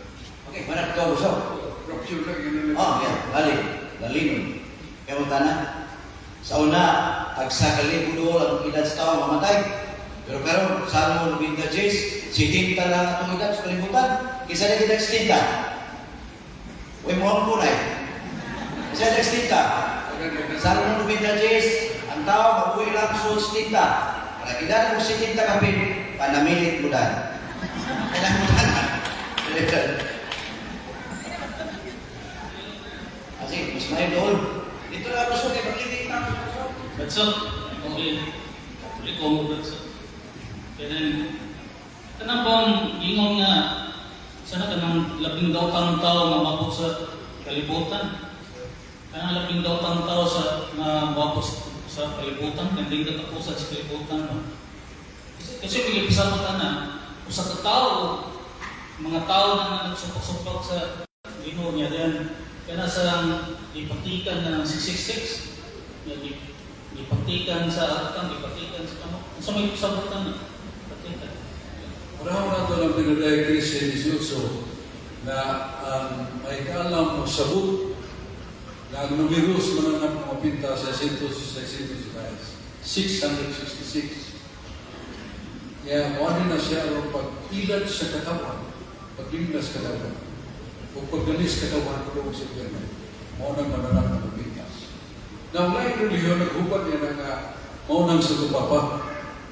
Okay, mana ko gusto. Rapture lang yun. Oh, yeah, lali, lalinon. Kaya mo tanan. Sa una, tagsa ka libo dool ang edad sa tao mamatay. Pero karon Salmo 96, 70 lang atong edad sa kalibutan. Kinsa na kita 70. Uy mo ang kunay. Kinsa na 70. Salmo 96, ang tao mabuhi lang sa 70. Para edad mo 70 kapin, panamilit mo dan. Kailangan mo dan. Kasi, mas may doon. Dito na gusto kay paglitig na. Batso, okay. Katoliko mo, Batso. Kaya kanang bang ingon nga, sana kanang labing daw kang tao nga mabot sa kalibutan. Kanang labing daw kang tao sa nga mabot sa kalibutan, kanding katapusan sa kalibutan. No? Kasi may pasabot na, usa ka tao, mga tao na nagsupak-supak sa Ginoo niya, then kana sa ipatikan na ng 666, nga gipatikan sa atang, gipatikan sa kamo. Sa may sabutan na, patikan. Panahon nato ng Pinoy Kristi 18 na ang may kaalam mo sabot na ang numeros man ang mapinta sa 666. 666. Kaya mo na siya ang pag-ilat sa katawan, paglimnas katawan, o pagdalis katawan ko sa impyerno. Mao nang mananap na mapintas. Na wala yung relihiyon, naghupat niya na nga mao nang sa tupapa.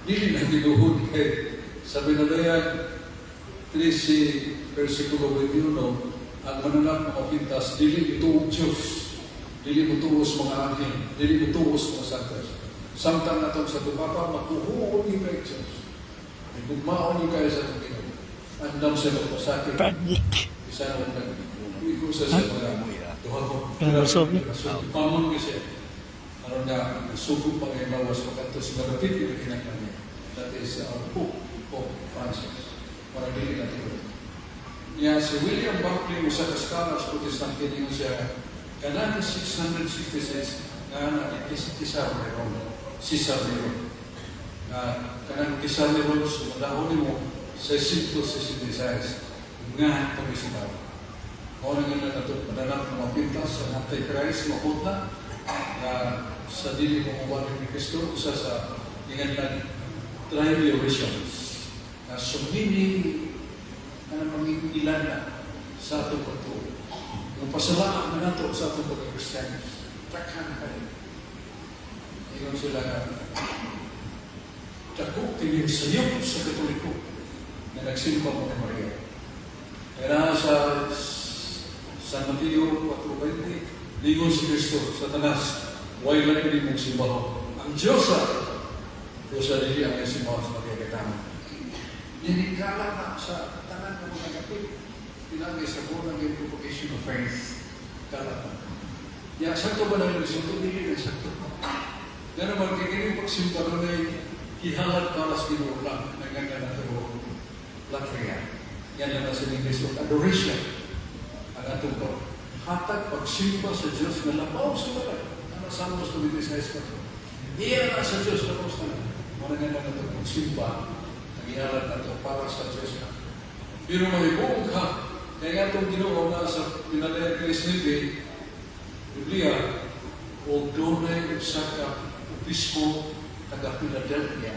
Dili na tinuhod kay sa Binadayan 13, versikulo 21, ang mananap na mapintas, dili ituog Diyos, dili mutuos mga anghel, dili mutuos mga santos. Samtang natong sa tupapa, makuhuon ni kay Diyos. Nagugmaon ni kayo sa itong Ginoo. Andam siya magpasakit. Panic. Isa na huwag nag-igo sa siya mga duha ko. Pero, Pamon ko siya. Aron nga, nasugo pa ngayon bawas pagkanto sa malapit yung kinaklan niya. That is our Pope, Pope Francis. Para dili na tinuod. Niya si William Barclay usa ka scholar sa Protestante ningon siya kanang 666 nga na ni Cesar Neron, Cesar Neron. Na kanang Cesar Neron sumadahon nimo 666 nga itong isitaw. Mao na nga nato mananap na mapintas sa Antichrist maputla na sa dili mo muwali ni Kristo usa sa ingan lang tribulations na sumini na mangingilan na sa atong pagtuo. Yung pasalaan na nato sa atong pagka-Kristiyanos. Takhan kayo. Ingon sila nga, dako kini sayop sa Katoliko na nagsimba mo ni Maria. Kaya sa San Mateo 4:20, lingon si Kristo, Satanas, way lang kini mong simbaho. Ang Diyos sa dili ang simbaho sa Maria Katama. Ninikala na sa tanan ng mga kapit, pinangay sa buong ng propagation of faith. Kala na. Ya, sakto ba na yung sakto? Dili na sakto. Nga naman, kay kini pagsimba ko na ihalat para sa Ginoo lang, naganga na ito, latria. Yan lang sa English of adoration. Ang atong pag hatag pagsimba sa Diyos nga labaw sa tanan. Ano sa Salmos 26 ka to? Iya na sa Diyos labaw sa tanan. Muna nga lang itong pagsimba, nagihalat na ito para sa Diyos na. Pero mahibuong ka, kaya nga itong Ginoo na sa Pinalayan Kristi, Biblia, o dunay usa ka obispo taga Philadelphia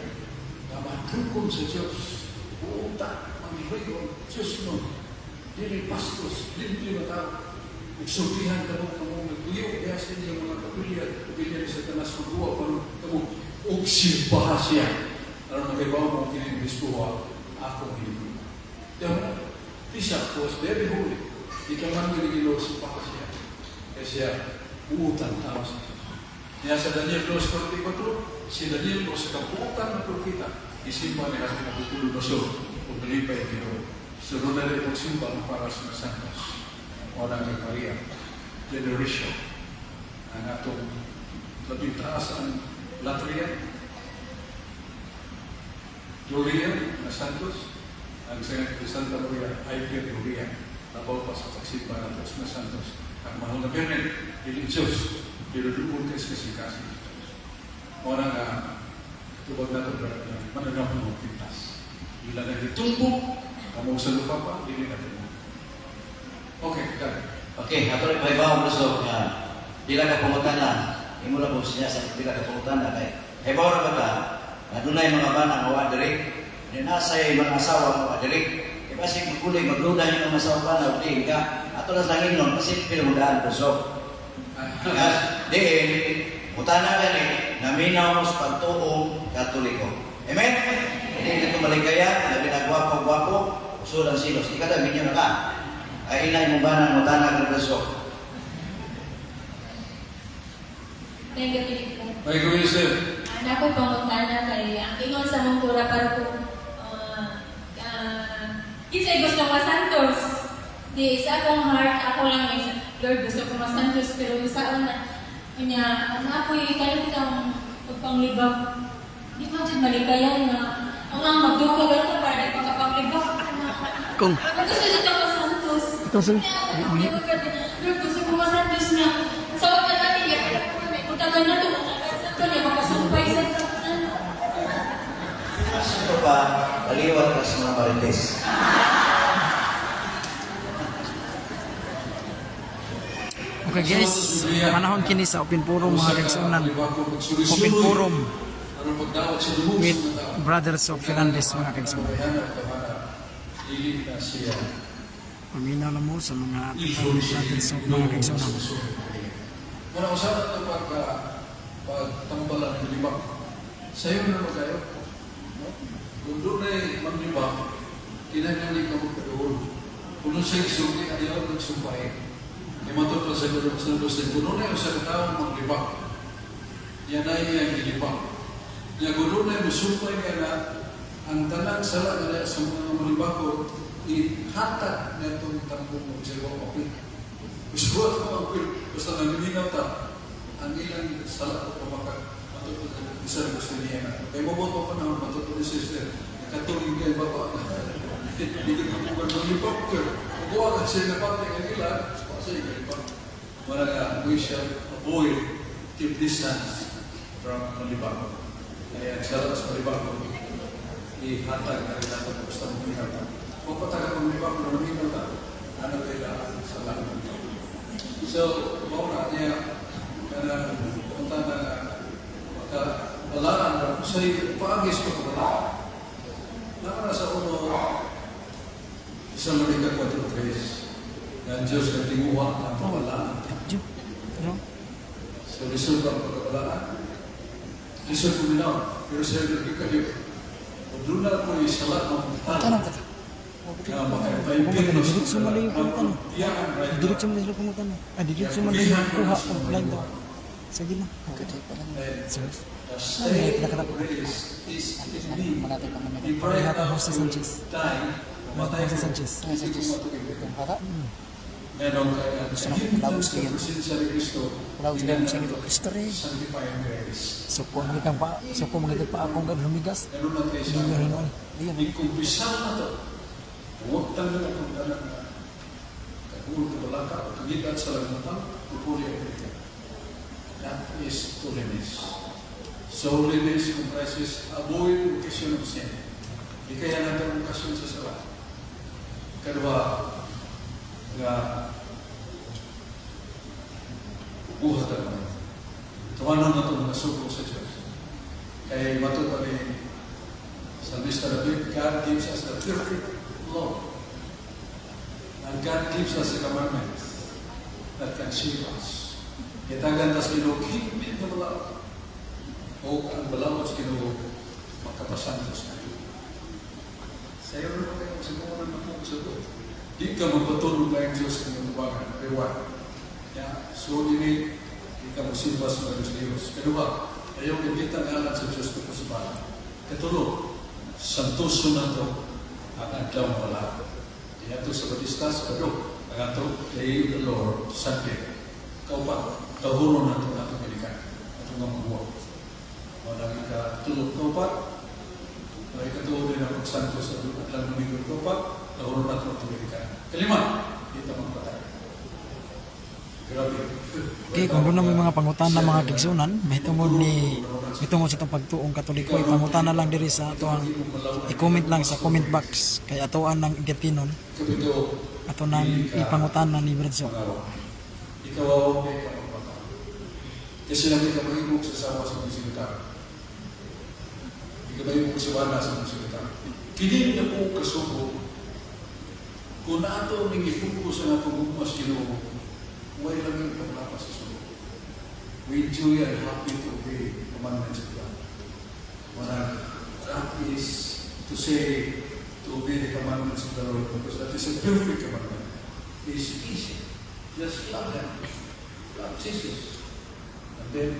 nga madukon sa Diyos. Uuta, manghigo, Diyos no, dili pastos, limpyo na tao. Ugsultihan ka mo, kamo nagtuyo, kaya sa inyong mga kapilya, kapilya ni Satanas magbuwa, pero kamo, ug simbaha siya. Aron makibaw mo kini obispo, akong hinihingi. Diba? Bishop was very holy. Di ka man Ginoo simbaha siya. Kaya siya, uutan tao sa Diyos. Niya sa Daniel 2:44, si Daniel o sa kabuutan ng propeta, isimba niya sa pinakukulo na siya, o nalipay ang Ginoo. So, doon na rin pagsimba ng para sa Santos. O na kay Maria. Generation. Ang atong labing taas ang latria, Gloria na Santos, ang Santa Maria ay Gloria. Labaw pa sa pagsimba ng Diyos na Santos. Ang mahal na Birhen, dili Diyos, pero doon kay kasing-kasing Diyos. Ora nga, tubag nato mananap ng pintas. Ila na gitumbok, kamong sa lupa pa, dili na tumbok. Okay, done. Okay, ato rin pahibaw mo nga pila ka pangutana, imo lang mo siya sa pila ka pangutana kay hibaw ra ba ka Na dunay mga bana nga wa diri. Ni nasay mga asawa nga wa diri. Kay basig magulay magduda yung mga asawa bana og di ka. Ato lang sa ingnon kasi pila mo daan kusog. Nga diin mutana gani naminaw mo sa pagtuong Katoliko. Amen? Hindi na ito maligaya, labi na gwapo-gwapo, usod ang silos. Ikaw daw, minyo na ka. Ay inay mo ba ng mutana ka kusog? Thank you, Philip. May Wilson. Anak ko pangutana kay ang ingon sa mong kura para ko kinsay gusto masantos. Di sa akong heart ako lang is Lord, gusto ko masantos, pero sa una unya ang ako'y kanang pagpanglibak. Di man jud malikayan nga ang magduko ko para pagkapanglibak. Kung Ang gusto jud ako masantos. Ikaw, sir. Lord, gusto ko masantos na sa wag na natin ya may utangan na to sa to niya makasumpay sa tanan. Aso pa, kaliwat ka sa mga marites. Okay guys, panahon kini sa open forum, mga kaigsuonan. Open forum Aron pagdawat sa lubos with ng tao. Brothers of Fernandez, mga kaigsuonan. Dili na siya Paminaw na mo sa mga brothers of mga kaigsuonan. Muna usapan ito pag pagtambalan ng libak. Sa'yo na magayo. No? Kung doon ay manglibak, kinahanglan ka magkadoon. Kung doon sa'yo sulti, ayaw nagsumpay. Kaya matod pa sa Gulong sa Lubos, kung doon ay usa ka taong manglibak, yan ay iyang gilibak. Nga kung doon ay musumpay nga na, ang tanang sala nga sa mga manglibako, ihatag na itong tambong mo sa ibang papel. Gusto ko ang papel, basta naminaw ta, ang ilang sala ko pamakag, matuto na isa na gusto niya na. Kaya mo pa panahon, matuto ni sister, nakatulog kay baba. Hindi ka kapugan maglibak ko. Kukuha ka siya na pati ang ilan, kasi galibak. Wala nga, we shall avoid, keep distance from malibak. Kaya ang sala sa malibak, ihatag na rin natin basta maminaw ta. Kung patagal maglibak, maminaw ta, ano kailangan sa langit. So, mao na niya, kana punta na maka balaan ra say paagis pa kabalaan. Naa sa uno Tesalonica 4:3 nga ang Diyos nagtinguha ang kabalaan. No? So, lisod ang pagkabalaan. Lisod kuminaw, pero sa iyo kayo. Kung doon na ko isala ng Tanong tanong, ka. nga makaipaimpirnos Diretso man lang yung pangutana. Iyaan right now. Diretso man sila pangutana. Ah, diretso man lang yung kuha og line daw. Sige lang. Sir. The state of grace is in me. If right Parehata now Jose you Sanchez. die, mamatay Jose ka. Sanchez. Hindi ko matugig. Meron kaya Gusto na akong sa lagos kayo. presensya ni Kristo. Lagos kayo, sa Kristo rin. Sanctifying grace. Suko mga kang pa, suko mga pa akong gan humigas. Ganun na tayo Hindi sa yun hinon. Ikumpisa na to. Huwag tanggal akong tanan na kagul kabalaka o tugitan sa lagmutang, pupuli ang Amerika. That is holiness. So holiness comprises avoid occasion of sin. Di kaya natin ang okasyon sa sala. Kadua, nga buhat ang tumanon na ito mga suko sa Diyos. Kaya mato kami sa Mr. David, God gives us the perfect law. And God gives us a commandment that can save us. Gitagan tas Ginoo higpit na balaod. O ang balaod sa Ginoo makapasantos na. Sayo na kayo sa mga nang sa to. Di ka magpatulog lang ang Diyos ng tubangan. Reward. Ya, so dini di ka mosimba sa mga Diyos. Pero ba, ayaw gamitan ngalan sa Diyos ko sa bala. Katulo, santoso na to ang adlaw wala. Diyan sa Batista sa Bado, ang ato Day of the Lord, Sunday. Kaupat, kahuro na ito atong ilikan, atong nga maguwa. Wala ikatulog kaupat, wala ikatulo din ang pagsanto sa adlaw Domingo kaupat, kahuro na ito atong ilikan. Kalima, dito magpatay. Grabe. Okay, kung doon na may mga pangutana, mga kaigsuonan, mahitungod sa itong pagtuong Katoliko, ipangutana lang diri sa ato ang i-comment lang sa comment box kay atoan ng igatinon Kapito, ato nang ipangutana ni Brad Sok. Ikaw ang kay ka magpatay. Kasi lang ka mahimong sa sawa sa mga sinita. Ikamay mo sa bana sa mga salita. Kini nga po kasugo, kung nato ning i-focus ang atong gugma sa Ginoo, way lang yung paglapas sa sugo. We enjoy and happy to obey commandments of God. Wala, that is to say, to obey the commandments of the Lord, because that is a perfect commandment, is easy. Just love Him. Love Jesus. And then,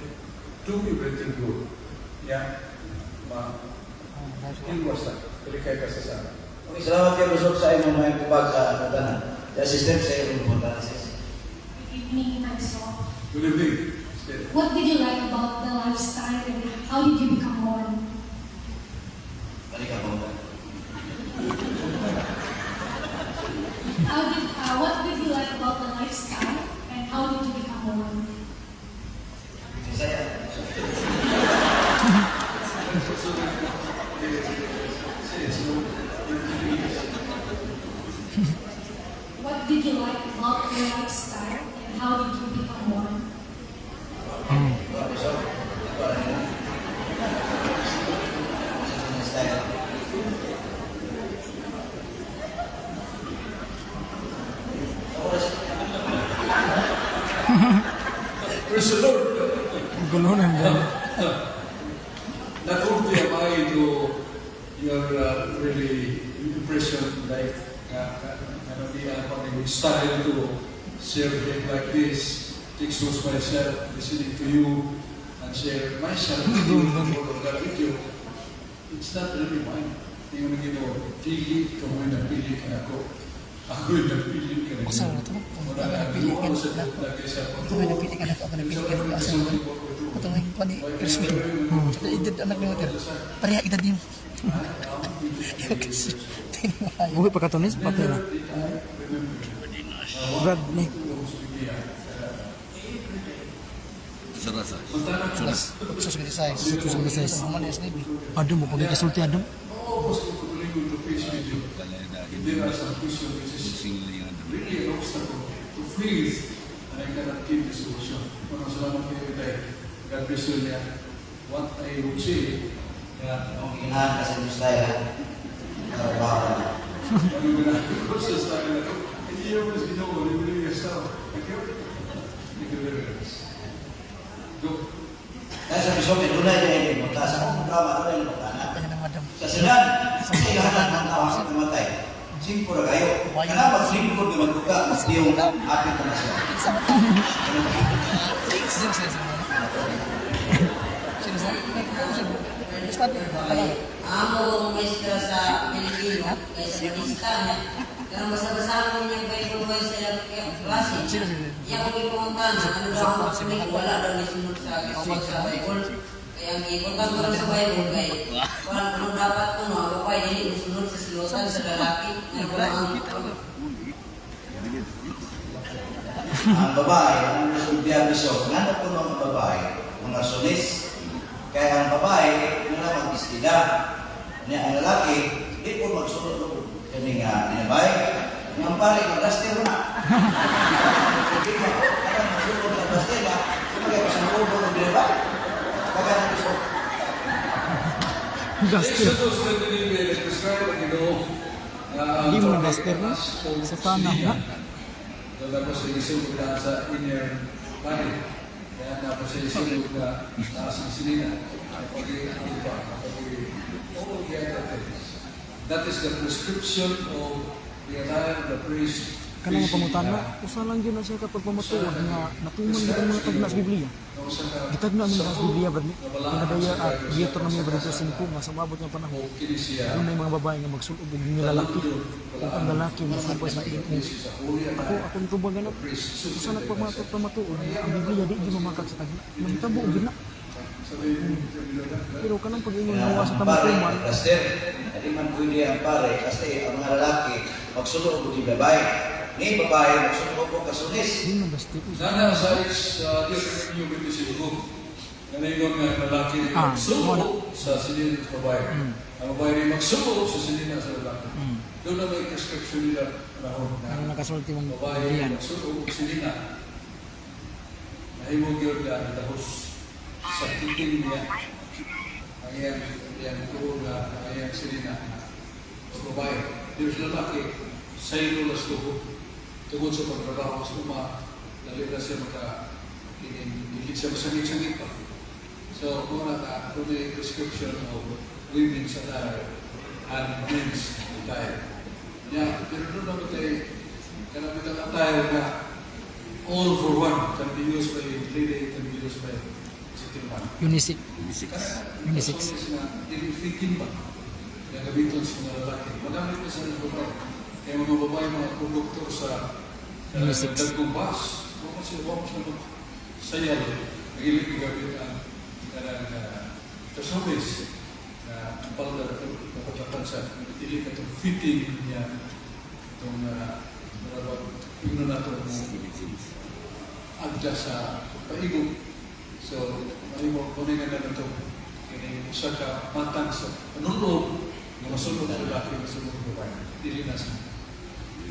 do everything good. Yeah. Ma, iwas na. Kalikay ka sa sana. Okay, salamat kayo, Busok, sa imong mga tubag sa tanan. The assistant sa imong pangutana, sis. Good evening, Enzo. Good evening. Steph. What did you like about the lifestyle and how did you become one? Balik ang pangutana. How did what did you like about the lifestyle and how did you become one? Bisaya. So, sige, so, What did you like about the lifestyle and how did you become one? Ba, Busok? Ikaw rin mo. Sa style. Sa oras. Praise the Lord. Gulo na yan. Not only am I to your really impression like uh, style to serve him like this, to expose myself, listening to you, and share myself with you, the word of God with you. It's not really mine. Yung Ginoo, dili ka mo nagpili ka nako. Ako yung nagpili ka na. Asa na to? Wala Ako na, nagpili ka ako sa na. lagi sa Ako nagpili ka na. Ako nagpili ka na. Asa na to? Ito nga yung ni Crispin. Sa edad anak ni Water. Pareha edad niyo. Kasi, tinuhay. Buhi pa katunis, patay na. Brad, ni. Alas 8:56. 8:56. Human is navy. Adam mo, pag ikasulti Adam. There are some questions which is really an obstacle to faith, and I cannot give the solution. Maraming salamat kayo tayo. God bless you niya. What I would say, Yeah, kung ginahan ka sa inyong style, ha? Para baka na. ano ba na, sa style na to, hindi yung mas Ginoo, hindi mo yung style. Thank you. Thank you very much. Go. Kaya sa Bisok, doon na yung punta. Sa akong programa, doon na yung punta na. Kanya ng madam. Sa sudan, sa lahat ng tao sa namatay. Singko ra kayo. Kana maglingkod nga magbuka, mas di yung apit na siya. Sama. Sino sino sino? Sino sino? Basta Okay. Amo kong maestra sa Pilipino, kaysa Batista niya. Pero basa-basa mo niya Bible verse sa klase. Sino sino? Iya kong ipumunta na, ano daw ang Katolik, wala daw ni sunod sa sa Bible. Kaya ang ipunta ko lang sa Bible kay wala ano dapat ko no, ang babae dili ni sunod sa silutan sa lalaki. Ano ba ang Ang babae, ang nasulbihan Bisok, ngano po ang babae, mga sulis. Kaya ang babae, nila mag-istida. Niya ang lalaki, di po magsunod og kani nga dinabay. Nga ang pare, mag-plaster na. Hindi ba? Kaya magsunod ng plaster na, kumagay pa sa loob ng dinabay. Kaya ang Bisok. Duster. Exodus 29, prescribe ang Ginoo nga ang Hindi mo na duster, no? Sa tanah, na. Doon ako sa isulog na sa inner body. Kaya na ako sa isulog na taas ng sinina. Pag ano pa, pag all the other things. That is the prescription of the attire of the priest. Kanang pangutana, usa lang gyud na siya kapag pamatuod nga natuman gid ang mga tagna sa Biblia. Gitagna man sa Biblia brad ni. Pinadaya at Deuteronomy 25 nga sa maabot nga panahon. Doon may mga babae nga magsulob og mga lalaki. Ug ang lalaki mosumpay sa iyang. Ako akong tubag ganap. Usa na pamatuod nga ang Biblia di gyud mamakak sa tagna. Mahitabo og gyud na. Pero kanang pag-ingon nga wa sa Ang pare, tamatuman, plaster. Hindi man pwede ang pare kasi ang mga lalaki magsulod og babae. Ni babae magsulod og kasunis. di man basta. Nana sa is Deuteronomy 25. Kanayon nga ang lalaki Ah, magsubo sa sinina sa babae. Ang babae rin magsubo sa sinina sa lalaki. Doon na may prescription nila panahon na Ano nakasulti mong babae Biblia? magsubo og sinina. Nahimo gyud na gitahos sa kiting niya. Ang iyang Iyang tuo nga iyang sinina sa babae. Pero sa lalaki, saylo las tuhod. Tungod sa pagtrabaho sa uma, dali na siya maka kining dili siya masangit-sangit pa. So, muna ka, kung may description of women's attire and men's attire. Yeah, pero doon naman tayo, kanang bitang attire na all for one, can be used by lady, can be used by gentleman. Unisex. Unisex. Na dili fitting ba? Nga gamiton sa mga lalaki. Magamit na sa mga babae. Kaya mga babae, mga konduktor sa Unisex. Dagkong bus, wala sila, wala sila sayal. Nagilig gamit ang kanang kasomis na ang palda dapat sa dili katong fitting niya itong uh, ingno nato mo agda sa paigo. So, mahimo kunin na nato kini usa ka matang sa panulog nga masunod sa lalaki, masunod sa babae. Dili na sa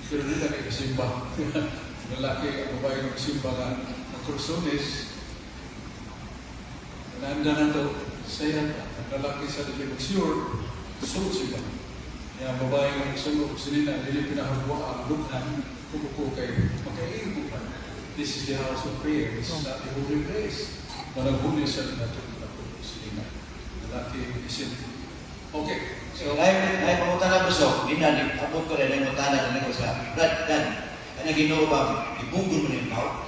pero di na kay kasimba. Lalaki ang babae nga kasimba nga ang kursones nanda na to saya ang lalaki sa dili mag-sure suot sila. Ya ang babae nga magsulog sinina dili pinahagwa ang lukhan kuko kay makaigo pa. This is the house of prayer. This is not the holy place. Managuni sa nato sinina. Lalaki isin. Okay. So, nay pangutana bro, gina abot ko rin nay pangutana din ko sa Brad Dan. Kana Ginoo ba ibugon mo ning tao?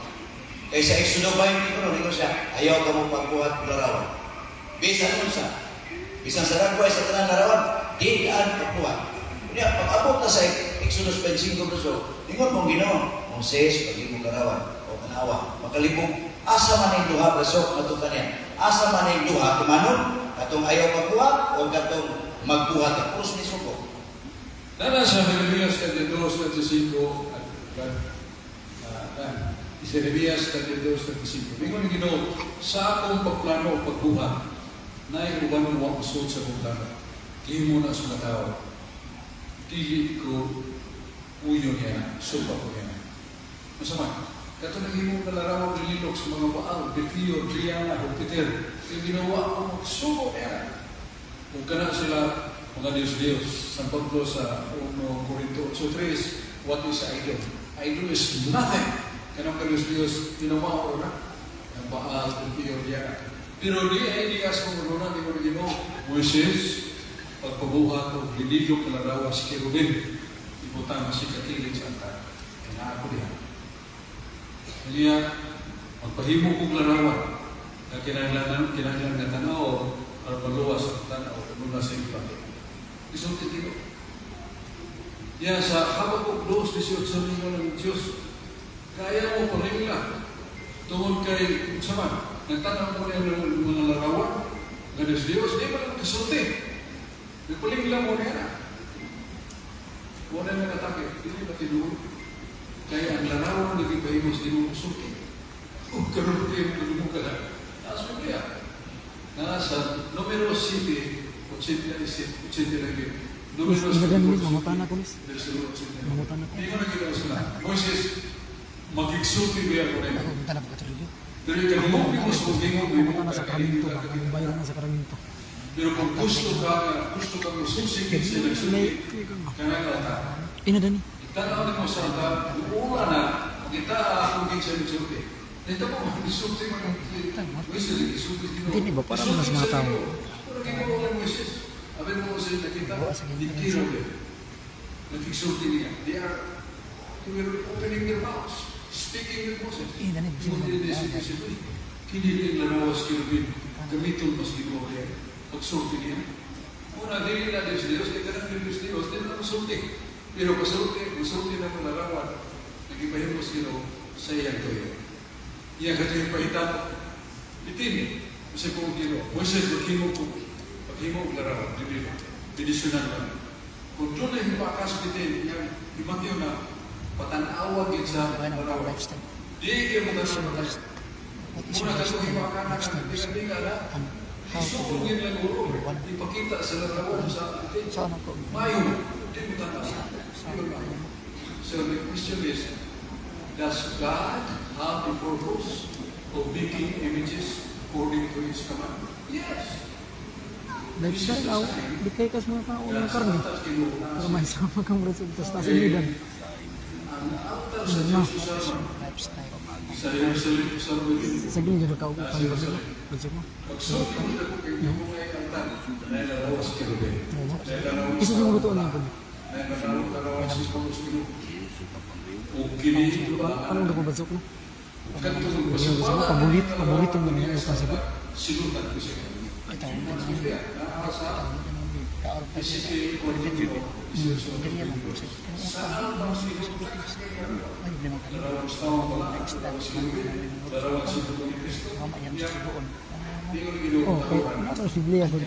Kay sa Exodo 20 ko no siya, ayaw ka mo pagbuhat larawan. Bisan unsa. Bisan sa ragway sa tanan larawan, di daan pagbuhat. Unya pag abot na sa Exodus 25 bro, ingon mong Ginoo, Moses paghimo larawan o tanawa, makalibog asa man ning duha bro matud niya. Asa man ning duha tumanon katong ayaw pagbuhat o katong magbuhat ang krus ni suko. Nana sa Jeremias 32:25 at Jeremias 32:25. Mingon ni Ginoo, sa akong pagplano o pagbuhat, naay uban mo ang usod sa akong plano. Gihimo na sa mga tao. Dili ko uyo niya, supa ko niya. Masama, kato naghimo nga larawan nililok sa mga Baal, Bethio, Diana, Jupiter. Yung ginawa ko magsubo niya. Kung kana sila mga Diyos-Diyos, San Pablo sa 1 Corinto 8:3, what is idol? Idol is nothing. Kanang ka Diyos-Diyos, ginawa ko na. Ang Baal, Bethio, Diana. Pero di ay di as kung una, di mo Ginoo, Moises, pagpabuhat og linilok na larawan sa kerubin, ibutang si katilid sa altar. Kaya na ako diha. Kaya, magpahimo kong larawan na kinahanglan nga tanaw aron maluwas ang tanaw mula sa ipati. Isulti dito. Ya sa Habakuk 2:18 ninyo ng Diyos, kaya mo palingla tungod kay unsa man, nagtanaw mo niya ng mga larawan nga Diyos Diyos, di man kasulti. Nagpalingla mo niya. Wala na atake, dili ba tinuod? Kaya ang larawan nga gipahimo sa Ginoo musulti. Ug karon kayo mo ka na. Nasa Biblia. Nasa Numero 7, 87, 89. Números Mas, Miss, mangutana ko, Miss. Versikulo 89. Mangutana ko. Di ko na Ginoo sila. Moises, magigsulti ba ako nimo? Ako, punta na po katoliko. Pero ikaw mo sa gingo mo Mangutana sa Kraminto ba? Ang bayaran na sa Kraminto. Pero kung gusto ka musulsi kinsa nagsulti kanang altar. Ina dani. Itanaw nimo sa altar, ula na makita ako kinsa nagsulti. Dito mo gisulti man ang Moises gisulti Ginoo. Dili ba para man sa mga tao? Pero ginoo kay Moises. Abi mo Moises nakita Buwa sa ginoo. dikiro nagsulti niya. They were opening their mouths, speaking with Moses. Eh, dani, Ngunit di si Moses, "Uy, kini ang larawas kerubin, gamiton mas Ginoo kay pagsulti niya." Una, dili na Diyos Diyos, kaya kanang Diyos Diyos, dili na masulti. Pero pasulti, masulti na mo larawan, nagipahimo sa Ginoo sa iyang tuyo. Iya katong pahitabo. Bitin, kasi po Ginoo. Moises, maghimo og larawan, dili ba? Bendisyonan lang. Kung doon na hibakas bitin, iyang himatyo na patanawa gid sa Buhay na larawan. lifestyle. Di kayo matanaw. What is your Muna katong lifestyle? hibakan na Lifestyle. tinga na. And how to Isuog be yun lang ulo. in one. Ipakita sa larawan sa bitin. Sa ano ko? Mayo, di mo tanaw. Sa Di mo tanaw. So the question is, does God have the purpose of making images according to His command? Yes. Lifestyle aw di kay kas mga tao ng karne. Pero may sama kang brad sa taas ng edad. No. Lifestyle. Sa Jerusalem sa Sa gini jud ka og kan brad. Brad mo. Pagsulti mo kay altar, nalarawas kirubi. Isa yung luto niya po. Nalarawas si Paulus Ginoo. O kini Anong dapat badsok no? kadto Yung gusto mo, paborito, paborito mo niya yung pasabot. Sinutan ko siya. Ito, Oh, kay nato sa Biblia sa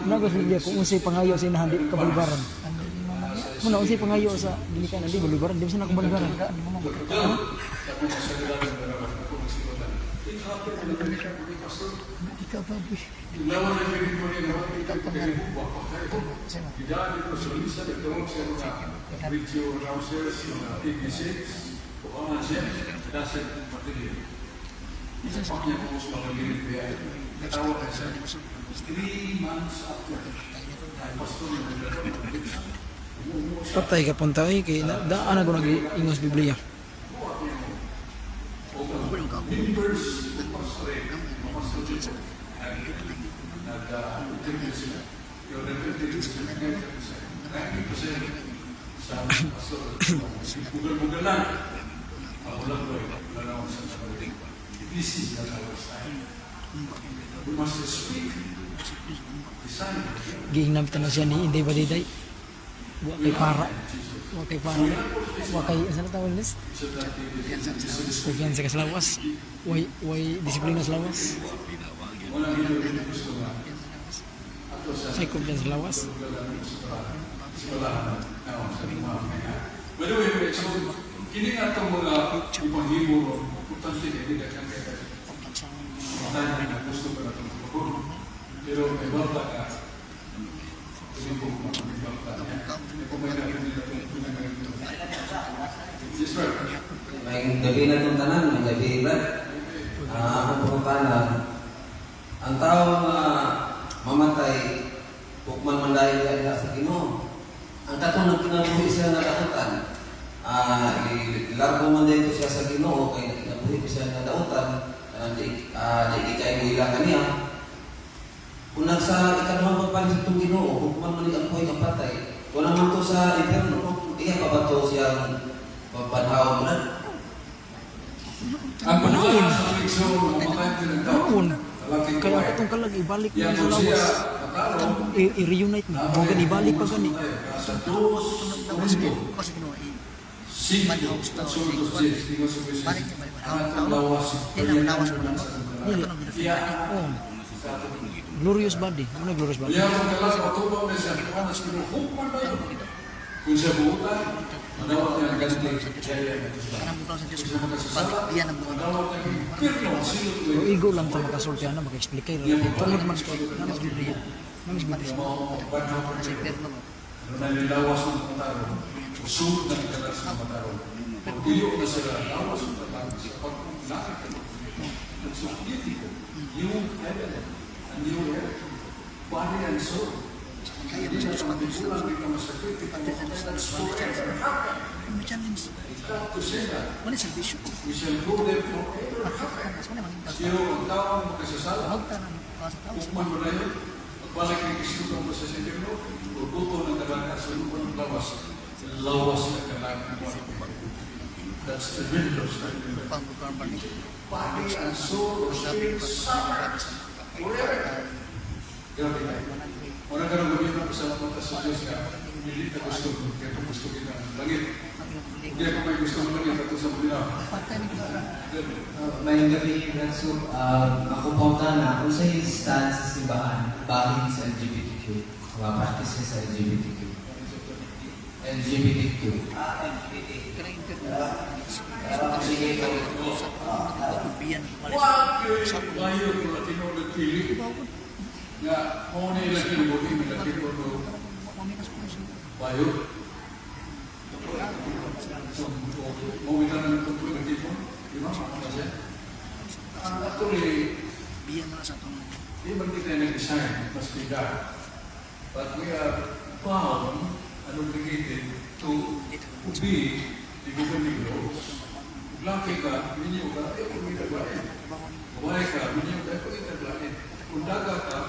nato sa Biblia kung unsay pangayo sa inahan di kabalibaran. Muna unsay pangayo sa ginikanan di balibaran, di ba sa nakabalibaran? Ikaw ba, boy? Video announcers, mga TV6, o ang siya, nasa material. Paknya ko sa mga girit kaya katawa ka siya. 3 months after, pastor na. Patay ka punta eh, kay na, daan ako nag-ingos Biblia. Members pastor, mga pastor dito, nag-interview sila. Yung nag-interview sila, 90% sa pastor, bugal-bugal lang. Ako lang ko eh, wala na akong sa. This is not our style. We must speak. Design. Giingnam na siya ni Inday Badiday. Wa kay para. Wa kay para. Wa kay asa na tawag nis? Kumpiyansa ka sa lawas. Way way disiplina sa lawas. Ay, kumpiyansa sa lawas. By the way, so, kini nga itong mga ipanghimo, importante kay di kang kay tayo na gusto pa natong tumagon. Pero may balta ka, hindi ko may balta niya. Kung may natin nila itong pinangayon. Yes, sir. May gabi na itong tanan, may gabi ba? Ah, akong pangutana, ang tao nga mamatay, hukman man dahil diha sa Ginoo. Ang katong nagkinabuhi siya nga dautan, ilargo man dahil siya sa Ginoo kay nagkinabuhi siya nga dautan, kanang di kay mo ila kaniya. Kung nagsa ikaduhang pagbalik sa itong Ginoo, hukman man ang buhay nga patay, wala man to sa impyerno, iya pa ba to siyang papanhaw mo na? Ang panahon sa igsoon, mamatay din ang tao. Panahon. Lalaking Kaya babae. katong kalag ibalik Yan mo sa kung siya lawas. natalo, I-reunite mo. Mo gani ibalik pa gani. Sa dos, punto, cinco, absolutos diez, ingon sa Moises, ang atong lawas, Dili. Oh. Glorious body. Ano glorious body? Unya ang kalag matubang na siya, anas kino hukman ba yun? Kung siya buutan, manawat niya ang ganti, jaya nga Diyos ba? Kung siya makasasala, manawat niya ang impyerno, ang silot Pero igo lang ta makasulti ana maka-explain kay tungod man kay namas Biblia. Namas Biblia. Ano na nilawas ng mga tao, usulod na ang kalat sa mga tao. Pagpuyo na sila, lawas ng tao sa pagkakita. So beautiful. New heaven, a new earth, body and soul. Hindi na pagkulang, hindi ka masakit, that's forever happen. It's to say that. We shall go there forever happen. Pero ang tao ang makasasala, hukman mo na yun, pagbalik ng Kristo kang sa impyerno, urguto ng talaga sa lupa ng lawas, lawas na kailangan mo. That's tremendous. Body and soul or spirit suffer forever. Grabe na. Wala ka nang gabi na pasalamat sa Diyos nga, hindi ka gusto, kaya kung gusto kita ng langit. Hindi ako may gusto ng langit, ato sa bulinaw. May gabi, Brad Soup. Ako pautana, kung sa stand sa simbahan, bahin sa LGBTQ, mga practices sa LGBTQ. LGBTQ. Ah, LGBT. Wa kay bayo ko Latino nagpili nga mao ni ilang kinabuhi may Latino no bayo. So, mao bitaw na nagtutuloy ng tipo, di ba? Mao na siya. Actually, di man kita nag-design, must be God. But we are bound and obligated to obey the governing laws. Laki ka, minyo ka, eh, kung itaglain. Babae ka, minyo ka, eh, kung itaglain. Kung daga ka,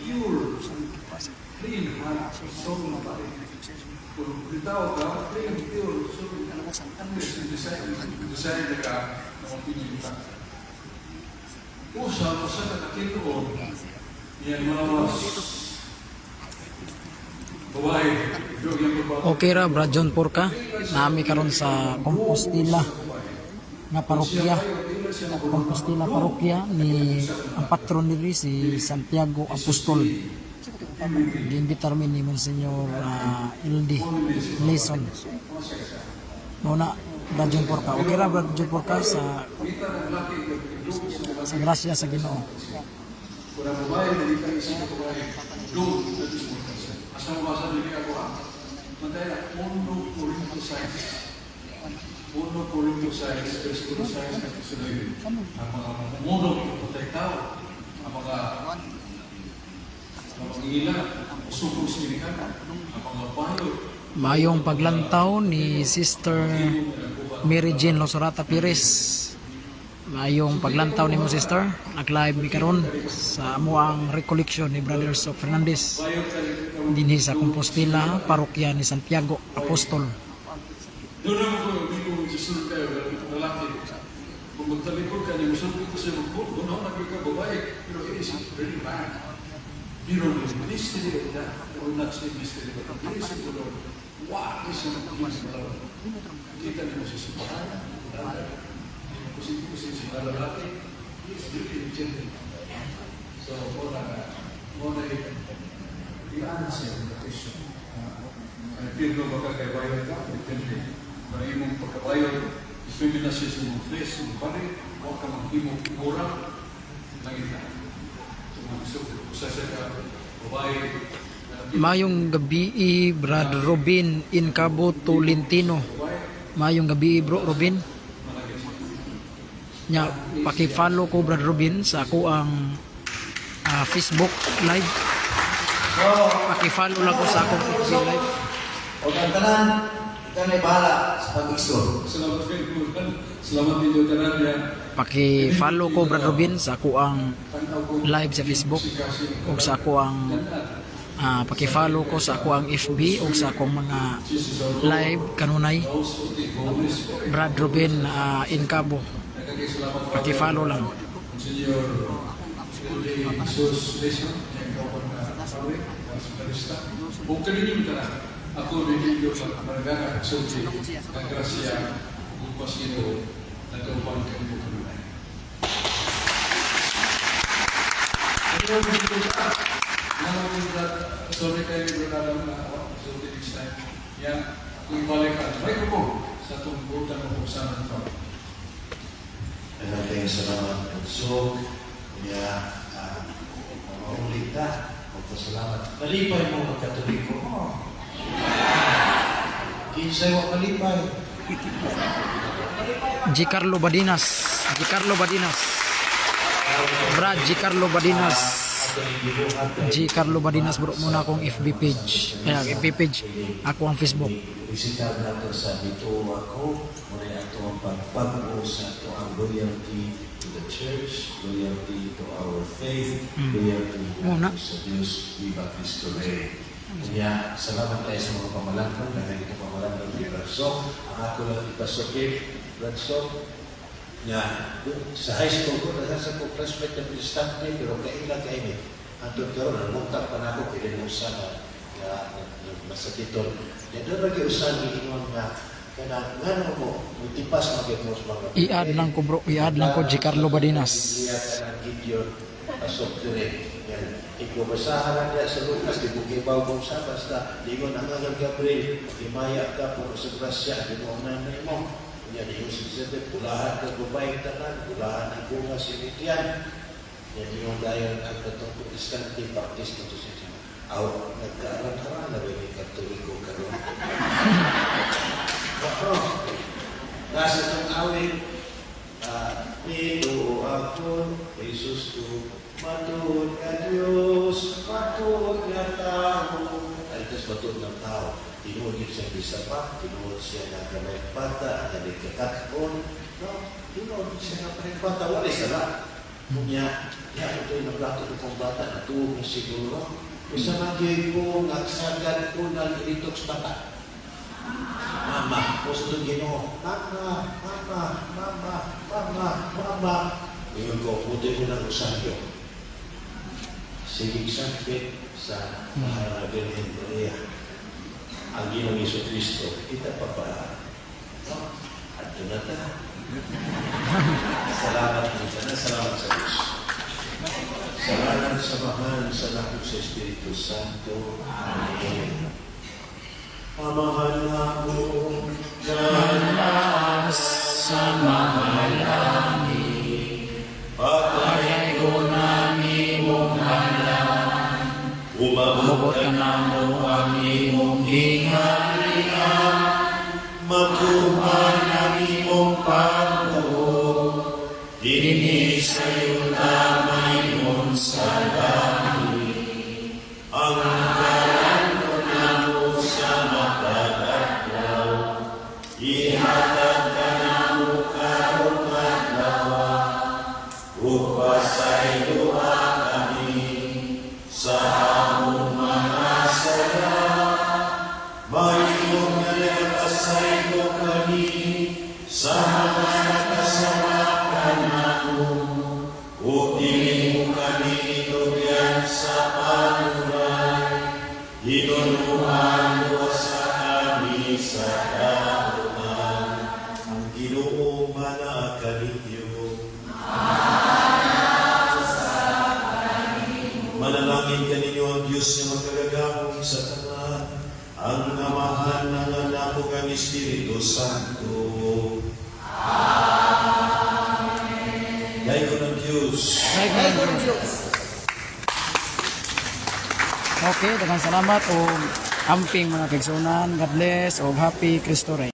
pure, clean heart, soul, body. Kung bitaw ka, clean, pure, soul. Unless you decide na ka na mapinili ka. Usa, usa ka kakiloon, yan mga babae, yung babae. Okay ra, Brad John Porca. Nami karon sa Compostela nga parokya. Compostela parokya ni ang patron diri si Santiago Apostol. Giimbitar mi ni Monsignor Ildi Leson. Mao na, Brad John Porca. Okay ra, Brad John Porca, sa grasya sa Ginoo. Kung ang babae, dili ka isip ka babae, doon, that is more concern. Asa mo basa dili ako ha? Mataya, 1 Corinto 6. 1 Corinto 6, versikulo 6 at sunod. Ang mga mamumulog, patay tao, ang mga ngila, suko sa ginikanan, ang mga bayot, Mayong paglantaw ni Sister Mary Jane Losorata Pires. Mayong paglantaw nimo, Sister. Nag-live mi karon sa amoang recollection ni Brother Sok Fernandez dinhi sa Compostela, parokya ni Santiago Apostol. Doon naman ko, hindi ko susunod kayo, lalaki. Kung magtalikod ka niya, musunod ko siya magbuo. Doon ako ka babae, pero it is very bad. Pero the mystery of that, or not say mystery, but the grace of the Lord, what is ang peace of the Lord? Kita niyo sa simbahan, kusin-kusin sa mga lalaki, he is really gentle. So, mo na the answer to the question. Ay, pirlo ba ka kay bayot ka? Depende. Kung imong pagkabayot, effeminacy sa imong flesh, imong body, wa ka maghimo mura, langit na. So, usa siya ka babae, Mayong gabi, Brad Robin Incabo Tolentino. Mayong gabi, Bro Robin. Nya paki-follow ko, Brad Robin, sa ako ang Facebook Live. Paki-follow lang ko sa akong FB Live. O ang tanan, ikaw na bahala sa pag-explore. Salamat kayo. Salamat ninyo tanan ya. Paki-follow ko, Brad Robin, sa ako ang live sa Facebook ug sa ako ang paki-follow ko sa ako ang FB ug sa akong mga live kanunay, Brad Robin Incabo. Paki-follow lang. Señor Jesus Leson, yang kauban na sabi, seminarista. Ug kaninyo tanan, ako ninyo managana pagsulti ang grasya ug pasino nagauban kanimo kanunay. Pero dito ka, sorry kayo, Brother Adam, na sulti next time. Yan, kung ibalik ang microphone sa itong butan ng buksanan ito. Daghang kayo salamat, Sok. Kaya, maulit ta. Magpasalamat. Malipay mo magkatoliko mo. Kinsay wa malipay. G. Carlo Badinas. G. Carlo Badinas. Brad G. Carlo Badinas. G. Carlo Badinas, bro, muna akong FB page. Ayan, FB page. Ako ang Facebook. Bisita nato sa dito ako, muna ato ang pagpag-o sa ato ang loyalty to the church, loyalty to our faith, loyalty Muna. nato sa Diyos, Viva Cristo Rey. Kaya, salamat tayo sa mga pamalandong, dahil ito pamalandong ni Brad Sok. Ang ako lang ipasukit, Brad Sok, nga sa high school ko, nasa sa ko classmate na protestante, pero kaila kaini. Antod karon nangutang pa nako kay usa na nga masakiton. Ya doon lagi usa giingon nga kana ngano mo mutipas magyud mo sa mga I-add lang ko, bro. I-add lang ko G. Carlo Badinas. Biblia kanang Gideon pasok dire. Yan. Ikaw lang niya sa Lucas, di ko kibaw kung sa basta diingon ang Anghel Gabriel, himaya ka puno sa grasya, Ginoo nanay mo. Yan, yung si Elizabeth, pulahan ka babaeng tanan, pulahan ang bunga si Mitian. Yan yung dayon ang katong Protestante, Baptist na to siya. Aw, nagkaaran-aran na rin yung Katoliko karon. Oo. Nasa itong awit, Nito ako, Jesus ko, matuod nga Diyos, matuod nga tao. Atos matuod ng tao. Tinuod yun siya bisa pa, tinuod siya nga gamay bata, nga di kakaton, no? Tinuod siya nga parang bata, wala sala. Unya, ya, ito yung naglato ko kong bata, natuog na siguro. Usa man gyud ko, nagsagad ko, nag-detox bata. Mama, ko sa itong Ginoo, "Mama, mama, mama, mama, mama." Ingon ko, "Puti ko ng rosaryo." Sige, sakit sa mahal na Birhen Maria. Ang Ginoong Hesu Kristo, kita pa pa. No? Adto na ta. Salamat po na, salamat sa Diyos. Sa ngalan sa Amahan, sa Anak, sa Espiritu Santo. Amen. Amahan namo nga sa mga langit, Paglaygon ang imong ngalan, Umabot Umabot kanamo ang imong gingharian, matuman ang imong pagbuot, dinhi sa yuta mayon sa langit. Ang kalanon namo sa matag adlaw, ihatag kanamo karong adlaw, ug pasayloa kami sa among mga sala, mayon nga nagpasaylo kami sa mga nakasala kanamo, ug dili mo kami itugyan sa panulay, hinunuan sa kami sa kauman. Ang Ginoo manaa kaninyo. Manalangin kaninyo ang Diyos nga makagagahom sa tanan, ang Amahan, ang Anak ug ang Espiritu Santo. Amen. Daygon ang Diyos. Dayon ang Diyos. Okay, daghang salamat og amping, mga kaigsuonan. God bless og happy Kristo Rey.